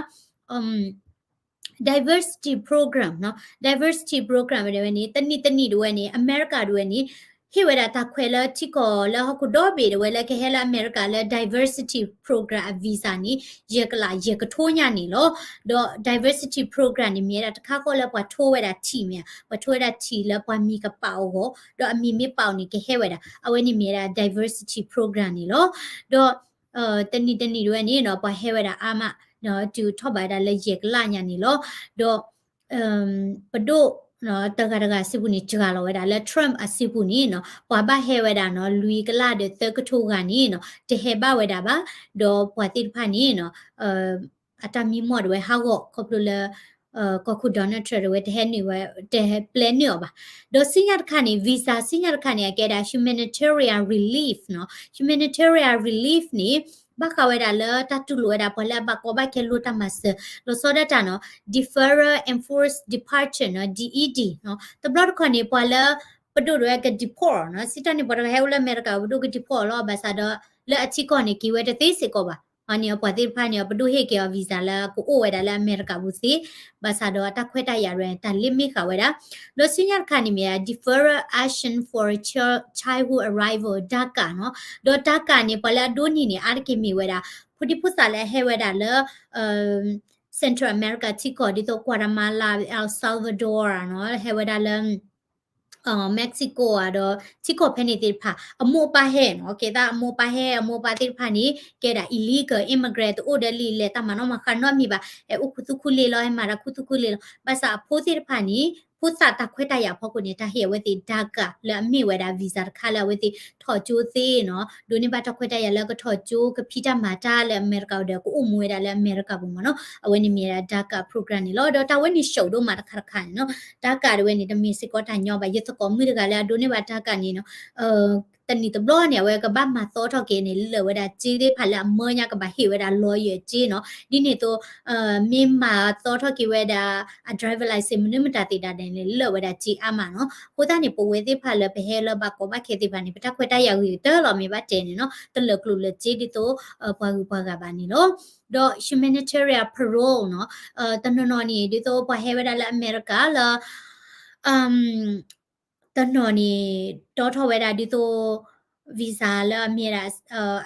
diversity program နီၤ diversity program တဝဲန့ၣ် တနံၣ်တနံၣ်တဝဲန့ၣ် အမဲရကၤတဝဲန့ၣ် ဟ့ၣ်ဝဲဒၣ်တၢ်ခွဲးလၢထံကီၢ်လၢဟီၣ်ခိၣ်ဒီဘ့ၣ်တဝဲလၢကဟဲလၢအမဲရကၤလၢ diversity program အ visa န့ၣ် ယဲၢ်ကလးယဲၢ်ကထိညါန့ၣ်လီၤ. ဒီး diversity program န့ၣ် မ့ၢ်ဝဲဒၣ်တခါဃီလၢပှၤထိဝဲဒၣ်ထံၣ်မ့ၢ်ဧါ ပှၤထိဝဲဒၣ်ထံၣ်လၢပှၤမံၤကပာ်အီၤအဂီၢ် ဒီးအမံၤမ့ၢ်ပာ်အီၤန့ၣ် ကဟဲဝဲဒၣ် အဝဲန့ၣ်မ့ၢ်ဝဲဒၣ် diversity program န့ၣ်လီၤ. ဒီး တနံၣ်တနံၣ်တဝဲန့ၣ်နီၤ ပှၤဟဲဝဲဒၣ်အါမး တုၤထီၣ်ဘၣ်ဝဲဒၣ်လၢယဲၢ်ကလးညါန့ၣ်လီၤ. ဒီး ပဒိၣ် တဂၤတဂၤစုပူၤန့ၣ် စှၤလီၤဝဲဒၣ်လၢ Trump အစုပူၤန့ၣ်နီၤ ပှၤဘၣ်ဟဲဝဲဒၣ်နီၤ လွံၢ်ကလးဒီးသၢကထိဂၤန့ၣ်နီၤ တဟဲဘၣ်ဝဲဒၣ်ဘၣ်. ဒီးပှၤသ့ၣ်တဖၣ်န့ၣ်နီၤ အတၢ်မံမီၢ်တဝဲဟးဂီၤ ခီဖျိလၢ ကီၢ်ခိၣ် Donald Trump တဝဲတဟဲနုာ်ဝဲ တဟဲပျဲနုာ်အီၤဘၣ်. ဒီးစံညါတခါန့ၣ် visa စံညါတခါန့ၣ် အကဲဒၣ် humanitarian relief နီၤ humanitarian relief န့ၣ် ဘၣ်ဃးဝဲဒၣ်လၢတၢ်တူၢ်လိာ်ဝဲဒၣ်ပှၤလၢအဘၣ်ကီဘၣ်ခဲလိၣ်တၢ်မၤစၢၤ လီၤဆီဒၣ်တၢ်နီၤ deferral enforced departure နီၤ D E D နီၤ တဘျီတခီၣ်န့ၣ် ပှၤလၢ ပဒိၣ်တဝဲက deport နီၤ စံးတၢ်န့ၣ် ပှၤတဂၤဟဲအိၣ်လၢအမဲရကၤ ပဒိၣ်က deport လီၤ ဘၣ်ဆၣ်ဒီး လၢအထံကီၢ်န့ၣ် က့ၤဝဲတသ့စ့ၢ်ကီးဘၣ်. အန့ၣ် ပှၤသ့ၣ်တဖၣ်န့ၣ် ပဒိၣ်ဟ့ၣ်က့ၤအီၤ visa လၢကအိၣ်ဝဲဒၣ်လၢအမဲရကၤပူၤသ့, ဘၣ်ဆၣ်ဒီးအတၢ်ခွဲးတၢ်ယာ်ရဲၣ် တၢ်လ့မ့ၢ်ဃာ်ဝဲဒၣ်, ဒီးဆူညါတခါန့ၣ်မ့ၢ်ဒၣ် deferral action for childhood arrival DACA နီၤ, ဒီး DACA န့ၣ် ပှၤလၢအဒိးန့ၢ်န့ၣ် အါတက့ၢ်မ့ၢ်ဝဲဒၣ် ဖိဒံဖိသၣ်လၢအဟဲဝဲဒၣ်လၢ Central America ထံကီၢ် ဒ်သိး Guatemala, El Salvador နီၤ, ဟဲဝဲဒၣ်လၢ Mexico ဧါ ဒီးထံကီၢ်ဖဲန့ၣ်သ့ၣ်တဖၣ် အမိၢ်အပၢ်ဟဲနီၤ, ကဲသးအမိၢ်အပၢ်ဟဲ အမိၢ်အပၢ်သ့ၣ်တဖၣ်န့ၣ် ကဲဒၣ် illegal immigrant တအိၣ်ဒီးလံာ်လဲၢ်တၢ်မၤနီၣ်မၤဃါနီတမံၤဘၣ်, ဟဲအိၣ်ခူသူၣ်ခူလ့လီၤ, ဟဲမၤတၢ်ခူသူၣ်ခူလ့လီၤ, ဘၣ်ဆၣ်အဖိသ့ၣ်တဖၣ်န့ၣ် ဖိသၣ်တၢ်ခွဲးတၢ်ယာ်အဖီခိၣ်န့ၣ် တၢ်ဟ့ၣ်အဝဲသ့ၣ် DACA လၢအမ့ၢ်ဝဲဒၣ် visa တခါလၢအဝဲသ့ၣ်ထီၣ်ကၠိသ့နီၤ, ဒိးန့ၢ်ဘၣ်တၢ်ခွဲးတၢ်ယာ်လၢကထီၣ်ကၠိ ကဖံးတၢ်မၤတၢ်လၢအမဲရကၤဒီး ကအိၣ်မူဝဲဒၣ်လၢအမဲရကၤပူၤမ့ၢ်နီၤ, အဝဲန့ၣ်မ့ၢ်ဒၣ် DACA program န့ၣ်လီၤ. ဒီးတၢ်ဝဲန့ၣ် ရှုပ် ဒိၣ်မးတခါတခါန့ၣ်နီၤ, DACA တဝဲန့ၣ် တမ့ၢ်စ့ၢ်ကီးတၢ်ညီဘၣ်, ယသကိးမုၣ်တဂၤလၢအဒိးန့ၢ်ဘၣ် DACA န့ၣ်နီၤ တနံၣ်တဘျီန့ၣ် အဝဲကဘၣ်မၤသီထီၣ်က့ၤန့ၣ် လၢာ်ဝဲဒၣ်စ့သ့ၣ်တဖၣ်လၢအမၢညါ ကဘၣ်ဟ့ၣ်ဝဲဒၣ် lawyer စ့နီၤ, ဒ်န့ၣ်အသိး မ့ၢ်မၤသီထီၣ်က့ၤဝဲဒၣ် အ driver license မနုၤမတၤသ့ၣ်တဖၣ်န့ၣ် လၢာ်ဝဲဒၣ်စ့အါမးနီၤ. အဃိသတးန့ၣ် ပဝဲသ့ၣ်တဖၣ်လၢပဟဲလၢဘၣ်ကီဘၣ်ခဲသ့ၣ်တဖၣ်န့ၣ် ပတၢ်ခွဲးတၢ်ယာ်ဂ့ၤကတၢၢ်လီၤ မ့ၢ်ဘၣ်တဲန့ၣ်နီၤ, တလၢာ်ကျိၤလၢာ်စ့ဒ်သိး ပှၤဂုၤပှၤဂၤဘၣ်န့ၣ်လီၤ. ဒီး humanitarian parole နီၤ, တနီၤနီၤန့ၣ် ဒ်သိးပှၤဟဲဝဲဒၣ်လၢအမဲရကၤလၢ တနီၤန့ၣ် တီထီၣ်ဝဲဒၣ်ဒ်သိး visa လၢအမ့ၢ်ဒၣ်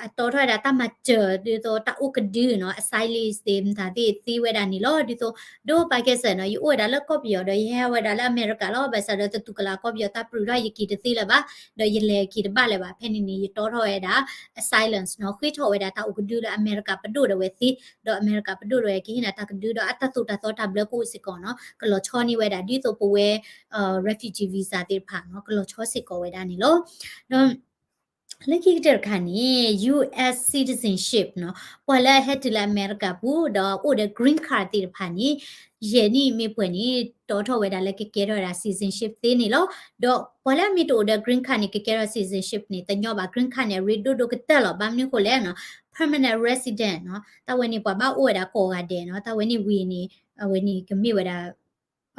အတီထီၣ်ဝဲဒၣ်တၢ်မၤစၢၤ ဒ်သိးတၢ်အိၣ်ကဒုနီၤ, asylum သ့ၣ်မတၤသ့ၣ် သ့ဝဲဒၣ်န့ၣ်လီၤ. ဒ်သိး ဒိးပာ်ကဲစၢၤနီၤ, ယအိၣ်ဝဲဒၣ်လၢကီၢ်ပယီၤဒီး ယဟဲဝဲဒၣ်လၢအမဲရကၤလီၤ, ဘၣ်ဆၣ်ဒီးတတူၢ်ကလာ်ကီၢ်ပယီၤတၢ်ပြူးထီၣ် ယက့ၤတသ့လၢၤဘၣ်, ဒီးယလဲၤက့ၤတဘၣ်လၢၤဘၣ်, ဖဲန့ၣ်န့ၣ် ယတီထီၣ်ဝဲဒၣ် asylum နီၤ, ဃ့ထီၣ်ဝဲဒၣ်တၢ်အိၣ်ကဒုလၢအမဲရကၤပဒိၣ်ဒၣ်ဝဲသ့, ဒီးအမဲရကၤပဒိၣ်ဒၣ်ဝဲကဟ့ၣ်နၤတၢ်ကဒု ဒီးအတၢ်သိၣ်တၢ်သီတၢ်ဘျၢကအိၣ်စ့ၢ်ကီးနီၤ, ကလီၤဆီန့ၢ်ဝဲဒၣ်ဒ်သိးပဝဲ refugee visa သ့ၣ်တဖၣ်နီၤ, ကလီၤဆီစ့ၢ်ကီးဝဲဒၣ်န့ၣ်လီၤ. ဒီး လၢခံကတၢၢ်တခါန့ၣ် U S citizenship နီၤ, ပှၤလၢအဟဲတုၤလၢအမဲရကၤပူၤ ဒီးအိၣ်ဒီး green card သ့ၣ်တဖၣ်န့ၣ် ယဲၢ်နံၣ်မ့ၢ်ပှဲၤန့ၣ် တီထီၣ်ဝဲဒၣ်လၢကကဲထီၣ်ဝဲဒၣ် citizenship သ့န့ၣ်လီၤ. ဒီးပှၤလၢအမ့ၢ်တအိၣ်ဒီး green card န့ၣ် ကကဲထီၣ် citizenship န့ၣ် တညီဘၣ်. Green card န့ၣ် အရ့ဒိၣ်ဒိၣ်ကတၢၢ်လီၤ. ဘၣ်မနုၤဃိလဲၣ်နီၤ, permanent resident နီၤ, တၢ်ဝဲန့ၣ် ပှၤဘၣ်အိၣ်ဝဲဒၣ်ကိးဂၤဒဲးနီၤ, တၢ်ဝဲန့ၣ်ဝံၤန့ၣ် အဝဲန့ၣ်ကမ့ၢ်ဝဲဒၣ်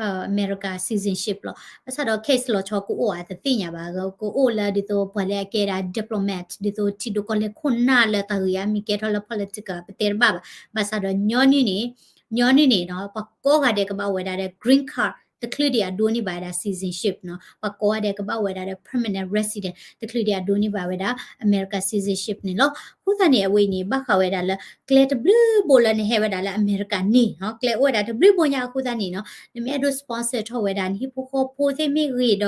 အမဲရကၤ citizenship လီၤ. ဘၣ်ဆၣ်ဒီး case လီၤဆီကအိၣ်ဧါ တသ့ၣ်ညါဘၣ်, ကအိၣ်လၢဒ်သိးပှၤလၢအကဲဒၣ် diplomat ဒ်သိးထံဒိၣ်ကီၢ်လဲၢ်ခိၣ်နၢ်လၢတၢ်ဂ့ၢ်အါမံၤကဲထီၣ်လၢ political ပတဲတဘၣ်ဘၣ်. ဘၣ်ဆၣ်ဒီးညီနုၢ်န့ၣ်, ညီနုၢ်န့ၣ်နီၤ ပှၤကိးဂၤဒဲးကဘၣ်အိၣ်ဝဲဒၣ်ဒီး green card တချုးဒံးအဒိးန့ၢ်ဘၣ်ဝဲဒၣ် citizenship နီၤ, ပှၤကိးဂၤဒဲးကဘၣ်အိၣ်ဝဲဒၣ်ဒီး permanent resident တချုးဒံးအဒိးန့ၢ်ဘၣ်ဝဲဒၣ် အမဲရကၤ citizenship န့ၣ်လီၤ. အဃိသတးန့ၣ် အဝဲအံၤန့ၣ် ဘၣ်ဃးဝဲဒၣ်လၢ ကျဲတဘျုးဘိလၢနဟဲဝဲဒၣ်လၢအမဲရကၤန့ၣ်နီၤ, ကျဲအိၣ်ဝဲဒၣ်တဘျုးဘိညါအဃိသတးန့ၣ်နီၤ, နမ့ၢ်အဲၣ်ဒိး sponsor ထီၣ်ဝဲဒၣ် နဟံၣ်ဖိဃီဖိသ့ၣ်မ့ၢ်ဂ့ၤဒီး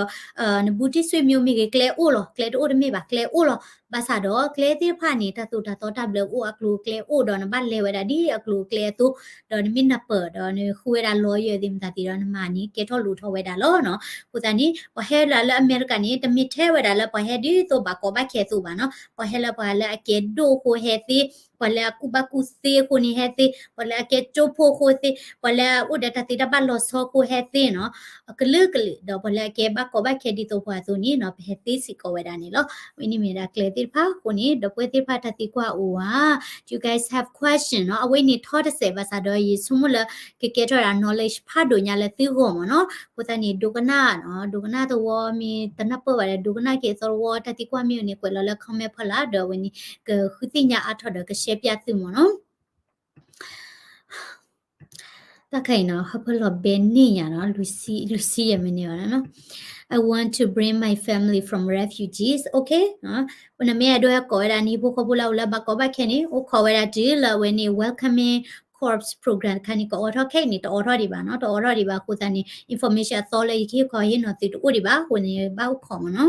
နဘူးတံၢ်ဆွေမျိုးမ့ၢ်ဂ့ၤ ကျဲအိၣ်လီၤ. ကျဲတအိၣ်တမ့ၢ်ဘၣ်, ကျဲအိၣ်လီၤ. ဘၣ်ဆၣ်ဒီးကျဲသ့ၣ်တဖၣ်န့ၣ် တၢ်သိၣ်တၢ်သီတၢ်ဘျၢအိၣ် အကျိၤအကျဲအိၣ်ဒီး နဘၣ်လဲၤဝဲဒၣ်ဒ်အကျိၤအကျဲအသိး, ဒီးနမ့ၢ်နၢ်ပၢၢ်ဒီးနဃုဝဲဒၣ် lawyer သ့ၣ်မတၤသ့ၣ်ဒီး နမၤန့ၣ် ကဲထီၣ်လိၣ်ထီၣ်ဝဲဒၣ်လီၤနီၤ. အဃိသတးန့ၣ် ပှၤဟဲလၢအမဲရကၤန့ၣ် တမ့ၢ်ထဲဝဲဒၣ်လၢပှၤဟဲဒ်သိးဘၣ်ကီဘၣ်ခဲအသိးဘၣ်နီၤ, ပှၤဟဲလၢပှၤလၢအကဲဒိၣ်အဃိဟဲသ့, ပှၤလၢအကူၣ်ဘၣ်ကူၣ်သ့အဃိန့ၣ်ဟဲသ့, ပှၤလၢအကဲကၠိဖိအဃိသ့, ပှၤလၢအအိၣ်ဒီးတၢ်သ့တၢ်ဘၣ်လီၤဆီအဃိဟဲသ့နီၤ, အကလုာ်ကလုာ်, ဒီးပှၤလၢအကဲဘၣ်ကီဘၣ်ခဲဒ်သိးပှၤအသိးန့ၣ်နီၤ ပဟဲသ့စ့ၢ်ကီးဝဲဒၣ်န့ၣ်လီၤ. ဝဲန့ၣ်မ့ၢ်ဒၣ်ကျဲသ့ၣ်တဖၣ်အဃိန့ၣ် ဒီပုၢ်ဝဲၢ်သ့ၣ်တဖၣ်တၢ်သံကွၢ်အိၣ်ဧါ, do you guys have question နီၤ, အဝဲန့ၣ်ထီတစဲးဘၣ်ဆၣ်ဒီး ယဆိကမိၣ်လၢ ကကဲထီၣ်ဒၣ် knowledge ဖးဒိၣ်ညါလၢသုဂီၢ်မ့ၢ်နီၤ. အဃိသတးန့ၣ် ဒိကနၣ်နီၤ, ဒိကနၣ်သဝီမ့ၢ်တနၢ်ပၢၢ်ဘၣ်ဒီး ဒိကနၣ်က့ၤအသီတဝီ တၢ်သံကွၢ်မ့ၢ်အိၣ်န့ၣ် ကွဲးလီၤလၢ comment ဖီလာ် ဒီးအဝဲန့ၣ် ကဃုသ့ၣ်ညါအါထီၣ်ဒီးကရှဲပၠးသုမ့ၢ်နီၤ. တၢ်ခါအံၤနီၤ ဟၢဖၢလီၤဘဲန့ၣ်ညါနီၤ, လွံၢ်ဆံယဲၢ်မံးနံးဘၣ်နီၤ. I want to bring my family from refugees. Okay, နမ့ၢ်အဲၣ်ဒိးဟဲကိးဝဲဒၣ်နဟံၣ်ဖိဃီဖိလၢအအိၣ်လၢဘၣ်ကီဘၣ်ခဲန့ၣ် အိၣ်ခိးဝဲဒၣ်တုၤလၢအဝဲန့ၣ် welcoming corps program တခါန့ၣ် ကအိးထီၣ်ခဲအံၤန့ၣ် တအိးထီၣ်ဒံးဘၣ်နီၤ, တအိးထီၣ်ဒံးဘၣ်အဃိသတးန့ၣ် information အသီလၢယကဟ့ၣ်ခီဟ့ၣ်နီၤသုတအိၣ်ဒံးဘၣ်အဃိန့ၣ် ဘၣ်အိၣ်ခိးမ့ၢ်နီၤ.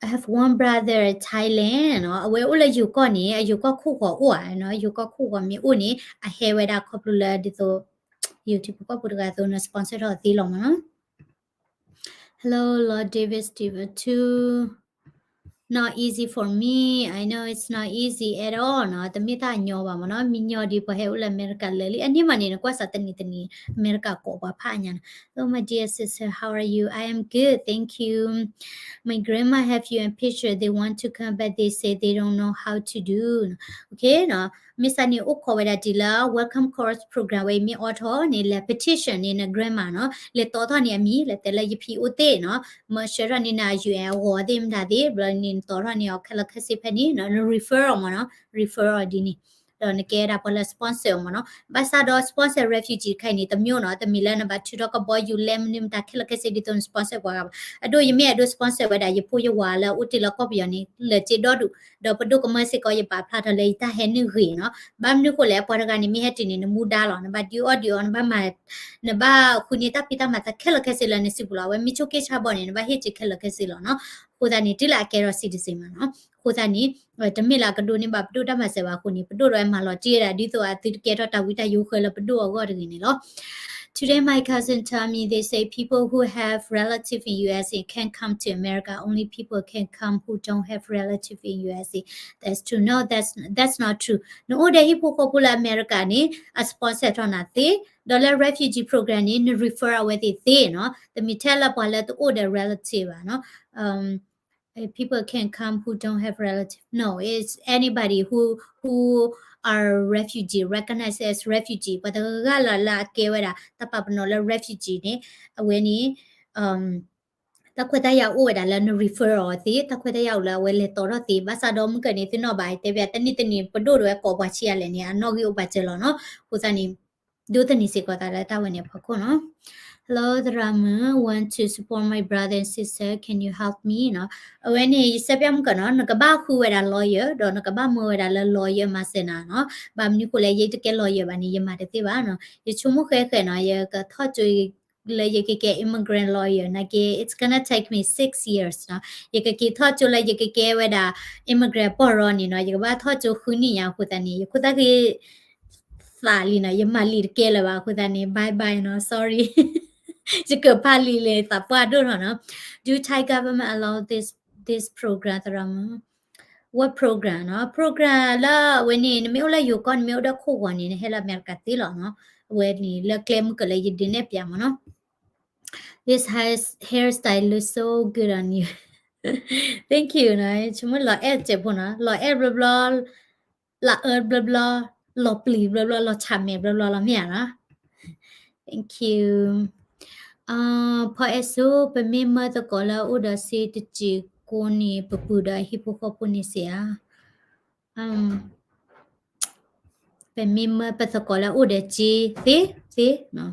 I have one brother in Thailand နီၤ, အဝဲအိၣ်လၢယိၤကီၢ်န့ၣ် အယိၤကီၢ်ခိၣ်ဂီၤအိၣ်ဧါနီၤ, ယိၤကီၢ်ခိၣ်ဂီၤမ့ၢ်အိၣ်န့ၣ် အဟဲဝဲဒၣ်ခီဖျိလၢဒ်သိး ယိၤထံဖိကီၢ်ဖိတဂၤအသိးနီၤ sponsor ထီၣ်သ့လီၤမ့ၢ်နီၤ. Hello Lord David Stephen too, not easy for me, I know it's not easy at all နီၤ, တမ့ၢ်တၢ်ညီဘၣ်မ့ၢ်နီၤ, မ့ၢ်ညီဒ်ပှၤဟဲအိၣ်လၢအမဲရကၤလၢာ်လံ, အန့ၣ်မးန့ၣ် နကွၢ်စးတနံၤတနံၤ အမဲရကၤကိးပှၤဖးအါညါနီၤ. Hello my dear sister, how are you? I am good, thank you. My grandma have you in picture, they want to come but they say they don't know how to do. Okay နီၤ, မ့ၢ်စးန့ၣ်အိၣ်ခိးဝဲဒၣ်တုၤလၢ welcome corps program ဝဲအံၤမ့ၢ်အိးထီၣ်န့ၣ် လဲၤ petition န့ၢ်န grandma နီၤ, လဲၤတီထီၣ်န့ၢ်အမံၤ လဲၤတဲလၢယဖံအိၣ်သ့ၣ်နီၤ, မၢဆှၢထီၣ်န့ၢ်န UN အဂီၤသ့ၣ်မတၤသ့ၣ်, ဘျီန့ၣ် နတီထီၣ်န့ၢ်အီၤခဲလၢာ်ခဲဆ့ဖဲန့ၣ်နီၤ, န refer အီၤမ့ၢ်နီၤ, refer အီၤဒ်န့ၣ်, ဒီးနကဲဒၣ်ပှၤလၢ sponsor အီၤမ့ၢ်နီၤ. ဘၣ်ဆၣ်ဒီး sponsor refugee တခါအံၤန့ၣ် တမံၤနီၤ, တမံၤလၢနဘၣ်ထုးထီၣ်ကဘီယူၤလဲ မနုၤမတၤခဲလၢာ်ခဲဆ့ဒ်သိးန sponsor ပှၤဂၤဘၣ်. အဒိ ယမ့ၢ်အဲၣ်ဒိး sponsor ဝဲဒၣ် ယဖိယဝၤလၢအအိၣ်တ့ၢ်လၢကီၢ်ပယီၤန့ၣ် လၢာ်စ့ဒီဒူၣ်, ဒီးပဒိၣ်ကမၢစ့ၢ်ကီး ယပာ်ဖျါထီၣ်လၢယတၢ်ဟဲနုာ်ဂ့ၤနီၤ. ဘၣ်မနုၤဃိလဲၣ် ပှၤတဂၤန့ၣ်မ့ၢ်ဟဲတုၤန့ၣ် နမူဒါလီၤ, နဘၣ်ဒုးအီၣ်ဒုးအီ နဘၣ်မၤ နဘၣ်ဃုန့ၢ်တၢ်ဖံးတၢ်မၤသးခဲလၢာ်ခဲဆ့လၢနစုပူၤလီၤ. အဝဲမ့ၢ်ဆိၣ်က့ဆါဘီန့ၣ် နဘၣ်ဟ့ၣ်စ့ခဲလၢာ်ခဲဆ့လီၤနီၤ. အဃိသတးန့ၣ် တုၤလၢအကဲထီၣ် citizen မးနီၤ. အဃိသတးန့ၣ် တမ့ၢ်လၢအကဒိးန့ၢ်ဘၣ်ပဒိၣ်တၢ်မၤစၢၤဘၣ်အဃိန့ၣ် ပဒိၣ်ဒီးမၤလီၤတံၢ်ဝဲဒၣ် ဒ်သိးအသုတကဲထီၣ်တၢ်ဝံတၢ်ယိးဃၢလၢပဒိၣ်အဂီၢ်တဂ့ၤန့ၣ်လီၤ. Today my cousin tell me they say people who have relative in U S A can't come to America. Only people can come who don't have relative in U S A. That's true. No, that's that's not true. နအိၣ်ဒီးဟံၣ်ဖိဃီဖိလၢအမဲရကၤန့ၣ် အ sponsor ထီၣ်နၤသ့, ဒီးလၢ refugee program န့ၣ် န refer အဝဲသ့ၣ်သ့နီၤ, တမ့ၢ်ထဲလၢပှၤလၢတအိၣ်ဒီး relative ဘၣ်နီၤ. Um, uh, people can come who don't have relative. No, it's anybody who who are refugee, recognized as refugee. ပှၤတဂၤလၢ်လၢ်အကဲဝဲဒၣ် တၢ်ပာ်ပနီၣ်လၢ refugee န့ၣ် အဝဲန့ၣ် တၢ်ခွဲးတၢ်ယာ်အိၣ်ဝဲဒၣ်လၢန refer အီၤသ့, တၢ်ခွဲးတၢ်ယာ်အိၣ်လၢအဝဲလဲၤတီထီၣ်သ့, ဘၣ်ဆၣ်ဒီးမုၢ်ကၢန့ၣ် သုနီၣ်ဘၣ် တဲဘၣ်တနံၣ်တနံၣ် ပဒိၣ်ဒီးဝဲကိးပှၤဆံးအါလဲၣ်န့ၣ် အနီၣ်ဂံၢ်အိၣ်ပာ်စၢၤလီၤနီၤ. အဃိသတးန့ၣ် ဒိးသန့ၤစ့ၢ်ကီးသးလၢတၢ်ဝဲန့ၣ်အဖီခိၣ်နီၤ. Hello သရၣ်မုၣ်, want to support my brother and sister, can you help me နီၤ. အဝဲန့ၣ် ယစဲးပျၢ်မုၢ်ကၢနီၤ နကဘၣ်ဃုဝဲဒၣ် lawyer ဒီးနကဘၣ်မၢဝဲဒၣ်လၢ lawyer မၤစၢၤနၤနီၤ. ဘၣ်မနုၤဃိလဲၣ် ယတကဲ lawyer ဘၣ်န့ၣ် ယမၤတသ့ဘၣ်နီၤ. ယဆိကမိၣ်ဃဲဃဲနီၤ ယကထီၣ်ကၠိ လၢယကကဲ immigrant lawyer နာ်က့ it's gonna take me six years နီၤ. ယကက့ၤထီၣ်ကၠိလၢယကကဲဝဲဒၣ် immigrant ပီၢ်ရီန့ၣ်နီၤ ယကဘၣ်ထီၣ်ကၠိဃုနံၣ်ညါအဃိသတးန့ၣ် ယခိၣ်သၣ်ဃ့သးလံနီၤ ယမၤလံာ်တကဲလၢၤဘၣ်အဃိသတးန့ၣ် bye bye နီၤ sorry ယကဖးလံာ်လဲၤသးပှၢ်ဒိၣ်ထီၣ်နီၤ. Do Thai government allow this this program သရၣ်မုၣ် what program နီၤ, program လၢအဝဲန့ၣ် နမ့ၢ်အိၣ်လၢယိၤကီၢ် နမ့ၢ်အိၣ်ဒီးခိၣ်ဂီၤန့ၣ် နဟဲလၢအမဲရကၤသ့လီၤနီၤ. အဝဲန့ၣ်လၢကျဲမုၢ်ကလၢယဒုးနဲၣ်ပျးမ့ၢ်နီၤ. This hair hairstyle looks so good on you. Thank you နီၤ, ဆိကမိၣ်လီၤအဲၣ်စဲးဖိနီၤ, လီၤအဲၣ်ဘျီဘျီ, လီၤအၢဘျီဘျီ, လီၤပျံၤဘျီဘျီ, လီၤဆးမဲာ်ဘျီဘျီလီၤမ့ၢ်ဧါနီၤ. Thank you. ဖီအဲၣ်စိ ပမ့ၢ်မၢသကိးလၢအအိၣ်ဒီးစ့တစဲးကိးန့ၣ် ပပုၢ်ဒီးအဟံၣ်ဖိဃီဖိန့ၣ်စ့ဧါ. ပမ့ၢ်မၢပသကိးလၢအအိၣ်ဒီးစ့သ့သ့နီၤ.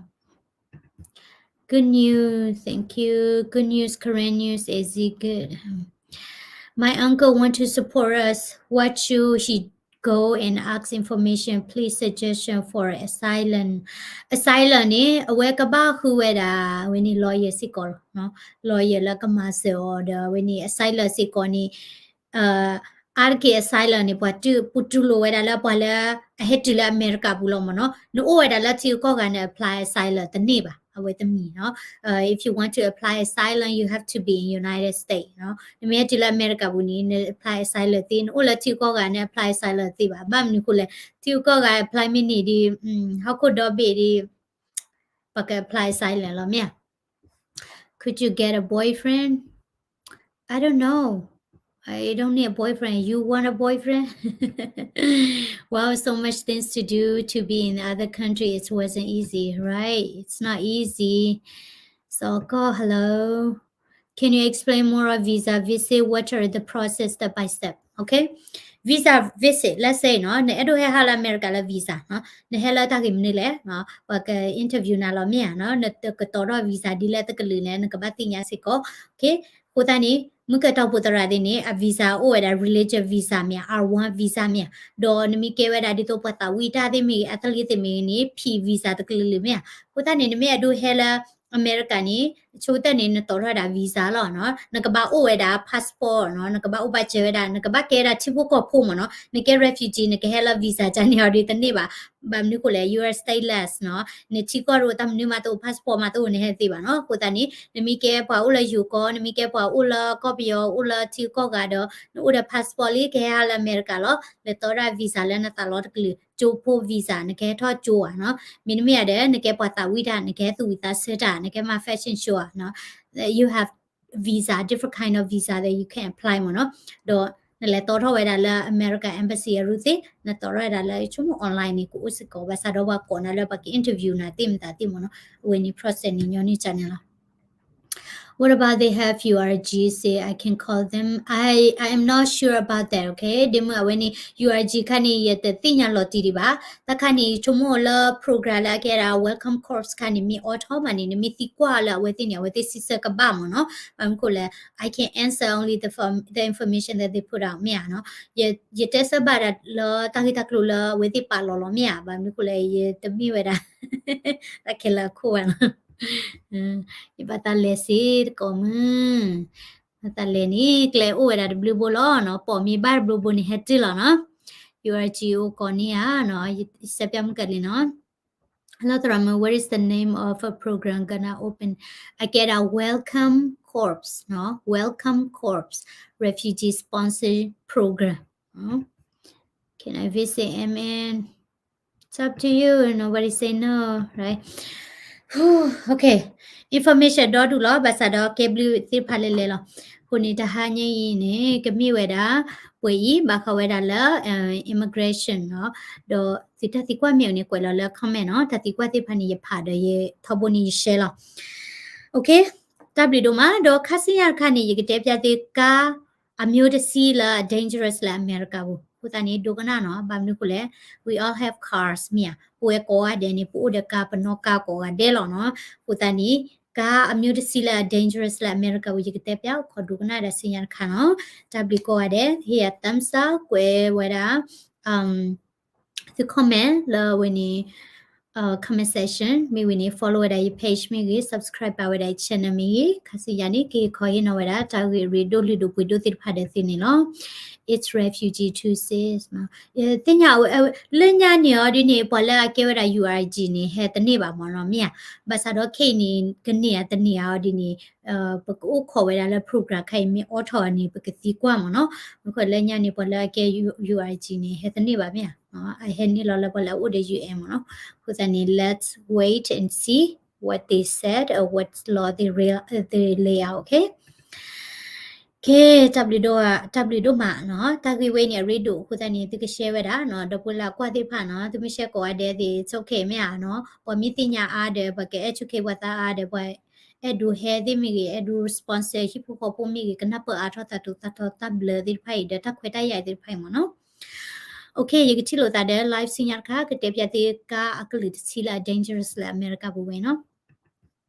Good news, thank you. Good news, Karen News, is it good? My uncle want to support us. What should he go and ask information? Please suggestion for asylum. Asylum န့ၣ် အဝဲကဘၣ်ဃုဝဲဒၣ် အဝဲန့ၣ် lawyer စ့ၢ်ကီးလီၤ. lawyer လၢကမၤစၢၤအီၤဒီး အဝဲန့ၣ် asylum စ့ၢ်ကီးန့ၣ် အါတက့ၢ် asylum န့ၣ် ပှၤတူၢ်လိာ်ဝဲဒၣ်လၢပှၤလၢအဟဲတုၤလၢအမဲရကၤပူၤလီၤမ့ၢ်နီၤ. နအိၣ်ဝဲဒၣ်လၢထံဂုၤကီၢ်ဂၤန့ၣ် apply asylum တန့ၢ်ဘၣ်, အဝဲတမံၤနီၤ. If you want to apply asylum, you have to be in United States နီၤ. နမ့ၢ်ဟဲတုၤလၢအမဲရကၤပူၤန့ၣ် န apply asylum သ့, နအိၣ်လၢထံဂုၤကီၢ်ဂၤန့ၣ် apply asylum သ့ဘၣ်. ဘၣ်မနုၤဃိလဲၣ်, ထံဂုၤကီၢ်ဂၤ apply မ့ၢ်န့ၢ်ဒီး ဟီၣ်ခိၣ်ဒီဘ့ၣ်ဒီး ပှၤက apply asylum လီၤမ့ၢ်ဧါ. Could you get a boyfriend? I don't know. I don't need a boyfriend. You want a boyfriend? Wow, so much things to do to be in the other country. It wasn't easy, right? It's not easy. So, call, hello. Can you explain more on visa visit? What are the process step by step? Okay. Visa visit, let's say နီၤ, နအဲၣ်ဒိးဟဲဟးလၢအမဲရကၤလၢ visa နီၤ, နဟဲလၢတၢ်ဂ့ၢ်မနုၤလဲၣ်, ပှၤက interview နၤလီၤမ့ၢ်ဧါနီၤ, နကတီၤထီၣ် visa ဒ်လဲၣ်တကလုာ်လဲၣ် နကဘၣ်သ့ၣ်ညါစ့ၢ်ကီး. Okay. အဃိသတးန့ၣ် မုၢ်ကတီၤပူၤသရၣ်သ့ၣ်န့ၣ် အ visa အိၣ်ဝဲဒၣ် religious visa မ့ၢ်ဧါ, R one visa မ့ၢ်ဧါ, ဒီးနမ့ၢ်ကဲဝဲဒၣ်ဒ်သိးပှၤသးဝံၣ်တၢ်သ့ၣ်မ့ၢ်ဂ့ၤ, athlete သ့ၣ်မ့ၢ်ဂ့ၤန့ၣ် P visa တကလုာ်လုာ်မ့ၢ်ဧါ. အဃိသတးန့ၣ် နမ့ၢ်အဲၣ်ဒိးဟဲလၢအမဲရကၤန့ၣ် ဆိကတၢၢ်န့ၣ် နတီၤထီၣ်ဝဲဒၣ် visa လီၤနီၤ. နကဘၣ်အိၣ်ဝဲဒၣ် passport နီၤ, နကဘၣ်အိၣ်ဘၣ်စၢၤဝဲဒၣ်, နကဘၣ်ကဲဝဲဒၣ်ထံဖိကီၢ်ဖိမ့ၢ်နီၤ. နကဲ refugee နကဟဲလၢ visa ကန့ၣ်အီၤဒီးတန့ၢ်ဘၣ်. ဘၣ်မနုၤဃိလဲၣ်, you are stateless နီၤ. နထံကီၢ်တအိၣ်, တၢ်မနုၤမးတအိၣ်, passport မးတအိၣ်, နဟဲသ့ဘၣ်နီၤ. အဃိသတးန့ၣ် နမ့ၢ်ကဲပှၤအိၣ်လၢယိၤကီၢ်, နမ့ၢ်ကဲပှၤအိၣ်လၢကီၢ်ပယီၤ, အိၣ်လၢထံကီၢ်ဂၤဒီး နအိၣ်ဒီး passport လံ ကဟဲဟးလၢအမဲရကၤလီၤ. လဲၤတီၤဒၣ် visa လၢနသးလီတကလုာ်, ကၠိဖိ visa နကဟဲထီၣ်ကၠိဧါနီၤ. မ့တမ့ၢ်ဧါဒီး နကဲပှၤသးဝံၣ်တၢ်, နကဟဲသူၣ်ဝံၣ်သးဆၢတၢ်, နကဟဲမၤ fashion show ဧါနီၤ. You have visa, different kind of visa that you can apply မ့ၢ်နီၤ. ဒီးနလဲၤတီၤထီၣ်ဝဲဒၣ်လၢ American Embassy အရူၢ်သ့, နတီၤထီၣ်ဝဲဒၣ်လၢ ဆိကမိၣ် online န့ၣ် ကအိၣ်စ့ၢ်ကီး, ဘၣ်ဆၣ်ဒီးပှၤကိးနၤလၢပှၤက interview နၤသ့ၣ်မတၤသ့ၣ်မ့ၢ်နီၤ. အဝဲန့ၣ် process န့ၣ် ညီနုၢ်ကန့ၣ်လီၤ. What about they have U R G? Say I can call them. I I am not sure about that, okay? ဒ့မုၣ် အဝဲန့ၣ် U R G ခါန့ၣ် ယတသ့ၣ်ညါလီၤတံၢ်ဒံးဘၣ်. တၢ်ခါန့ၣ် ဆိကမိၣ်လၢ program လၢအကဲဒၣ် welcome corps ခါန့ၣ် မ့ၢ်အိးထီၣ်မးန့ၣ် နမ့ၢ်သံကွၢ်လၢအဝဲသ့ၣ်န့ၣ် အဝဲသ့ၣ်စံးဆၢကဘၣ်မ့ၢ်နီၤ. ဘၣ်မနုၤဃိလဲၣ်, I can answer only the form, the information that they put out မ့ၢ်ဧါနီၤ. ယတဲဆၢဘၣ်ဒၣ်လၢတၢ်ဂ့ၢ်တၢ်ကျိၤလၢအဝဲသ့ၣ်ပာ်လီၤလီၤမ့ၢ်ဧါ. ဘၣ်မနုၤဃိလဲၣ်, ယတမ့ၢ်ဝဲဒၣ် တၢ်ခဲလၢာ်အခိၣ်ဘၣ်နီၤ. ယဘၣ်သးလဲၤစ့ၢ်တကိးမုၢ်, ဘၣ်သးလဲၤန့ၣ် ကျဲအိၣ်ဝဲဒၣ်တဘျုးဘိလီၤနီၤ, ပိာ်မ့ၢ်ဘၣ်တဘျုးဘိန့ၣ် ဟဲတုၤလီၤနီၤ. U R G အိၣ်ကိးန့ၢ်ဧါနီၤ, ယစဲးပျၢ်မုၢ်ကလံနီၤ. Hello သရၣ်မုၣ်, what is the name of a program gonna open? အကဲဒၣ် Welcome Corps နီၤ, Welcome Corps Refugee Sponsor Program. Can I visit M N? It's up to you. Nobody say no, right? Okay. Information ဒီဒူၣ်လီၤ, ဘၣ်ဆၣ်ဒီးကဲဘျုးသ့ၣ်တဖၣ်လဲၣ်လဲၣ်လီၤ. အဃိန့ၣ် တဟါညါအံၤန့ၣ် ကမ့ၢ်ဝဲဒၣ် ပှဲၤအံၤ ဘၣ်ဃးဝဲဒၣ်လၢ immigration နီၤ, ဒီးသုတၢ်သံကွၢ်မ့ၢ်အိၣ်န့ၣ် ကွဲးလီၤလၢ comment နီၤ, တၢ်သံကွၢ်သ့ၣ်တဖၣ်န့ၣ် ယဖးဒီးယထီဘိန့ၣ်ယ share လီၤ. Okay, တၢ်ဘျုးဒိၣ်မး, ဒီးခါဆူညါတခါန့ၣ် ယကတဲပျၢ်သု car အမျိုးတဆံလၢအ dangerous လၢအမဲရကၤပူၤ, အဃိသတးန့ၣ် ဒိကနၣ်နီၤ, ဘၣ်မနုၤအဃိလဲၣ်, we all have cars မ့ၢ်ဧါ, ပဝဲကိးဂၤဒဲးန့ၣ် ပအိၣ်ဒီး car, ပနီၣ် car ကိးဂၤဒဲးလီၤနီၤ, အဃိသတးန့ၣ် car အမျိုးတဆံလၢအ dangerous လၢအမဲရကၤပူၤ ယကတဲပျၢ်ခီဒိကနၣ်ဒၣ်ဆူညါတခါနီၤ, တၢ်ဘျုးကိးဂၤဒဲး, ဟ့ၣ်ယၤ thumbs up, ကွဲးဝဲဒၣ် သု comment လၢအဝဲန့ၣ် comment section မ့ၢ်ဝံၤန့ၣ် follow ဝဲဒၣ်ယ page မ့ၢ်ဂ့ၤ subscribe ဘၣ်ဝဲဒၣ်ယ channel မ့ၢ်ဂ့ၤ ခါဆူညါန့ၣ် က့ၤခီဟ့ၣ်နီၤဝဲဒၣ် တၢ်ဂ့ၢ်ရ့ဒိၣ်လုၢ်ဒိၣ်ပှ့ၤဒိၣ်သ့ၣ်တဖၣ်ဒီးသုန့ၣ်လီၤ. It's Refugee Tuesday သ့ၣ်ညါ လၢညါန့ၣ်အီၤဒ်န့ၣ် ပှၤလၢအကဲဝဲဒၣ် URG န့ၣ် ဟဲတန့ၢ်ဘၣ်မ့ၢ်နီၤ မ့ၢ်ဧါ. ဘၣ်ဆၣ်ဒီးခဲအံၤန့ၣ် ကန့ၢ်ဧါတန့ၢ်ဧါအီၤဒ်န့ၣ် ပကအိၣ်ခိးဝဲဒၣ်လၢ program ခါအံၤမ့ၢ်အိးထီၣ်အီၤန့ၣ် ပကသံကွၢ်မ့ၢ်နီၤ. အဃိလၢညါန့ၣ် ပှၤလၢအကဲ URG န့ၣ် ဟဲတန့ၢ်ဘၣ်မ့ၢ်ဧါ. အဟဲန့ၢ်လီၤလၢပှၤလၢအအိၣ်ဒီး UN မ့ၢ်နီၤ. အဃိသတးန့ၣ် let's wait and see what they said or what law they lay out, okay? ကဲ တၢ်ဘျုးဒိၣ်မးနီၤ. တၢ်ဂ့ၢ်ဝဲအံၤန့ၣ် အရ့ဒိၣ်အဃိသတးန့ၣ် သုက share ဝဲဒၣ်နီၤ ဒီပုၢ်ဝဲၢ်လၢအကွၢ်သ့ၣ်တဖၣ်နီၤ. သုမ့ၢ် share ကိးဂၤဒဲးသ့ၣ် it's okay မ့ၢ်ဧါနီၤ. ပှၤမ့ၢ်သ့ၣ်ညါအါဒီး ပှၤက educate ပှၤသးအါဒီး ပှၤအဲၣ်ဒိးဟဲသ့ၣ်မ့ၢ်ဂ့ၤ အဲၣ်ဒိး sponsor ဟံၣ်ဖိဃီဖိမ့ၢ်ဂ့ၤ ကနၢ်ပၢၢ်အါထီၣ်သးဒိၣ်သးထီ တၢ်ဘျၢသ့ၣ်တဖၣ်အံၤဒီး တၢ်ခွဲးတၢ်ယာ်သ့ၣ်တဖၣ်အံၤမ့ၢ်နီၤ. Okay, ယကထံၣ်လိာ်သးဒီး live ဆူညါတခါ ကတဲဖျါသုကါအကလုာ်တဆံလၢအ dangerous လၢအမဲရကၤပူၤဝဲနီၤ.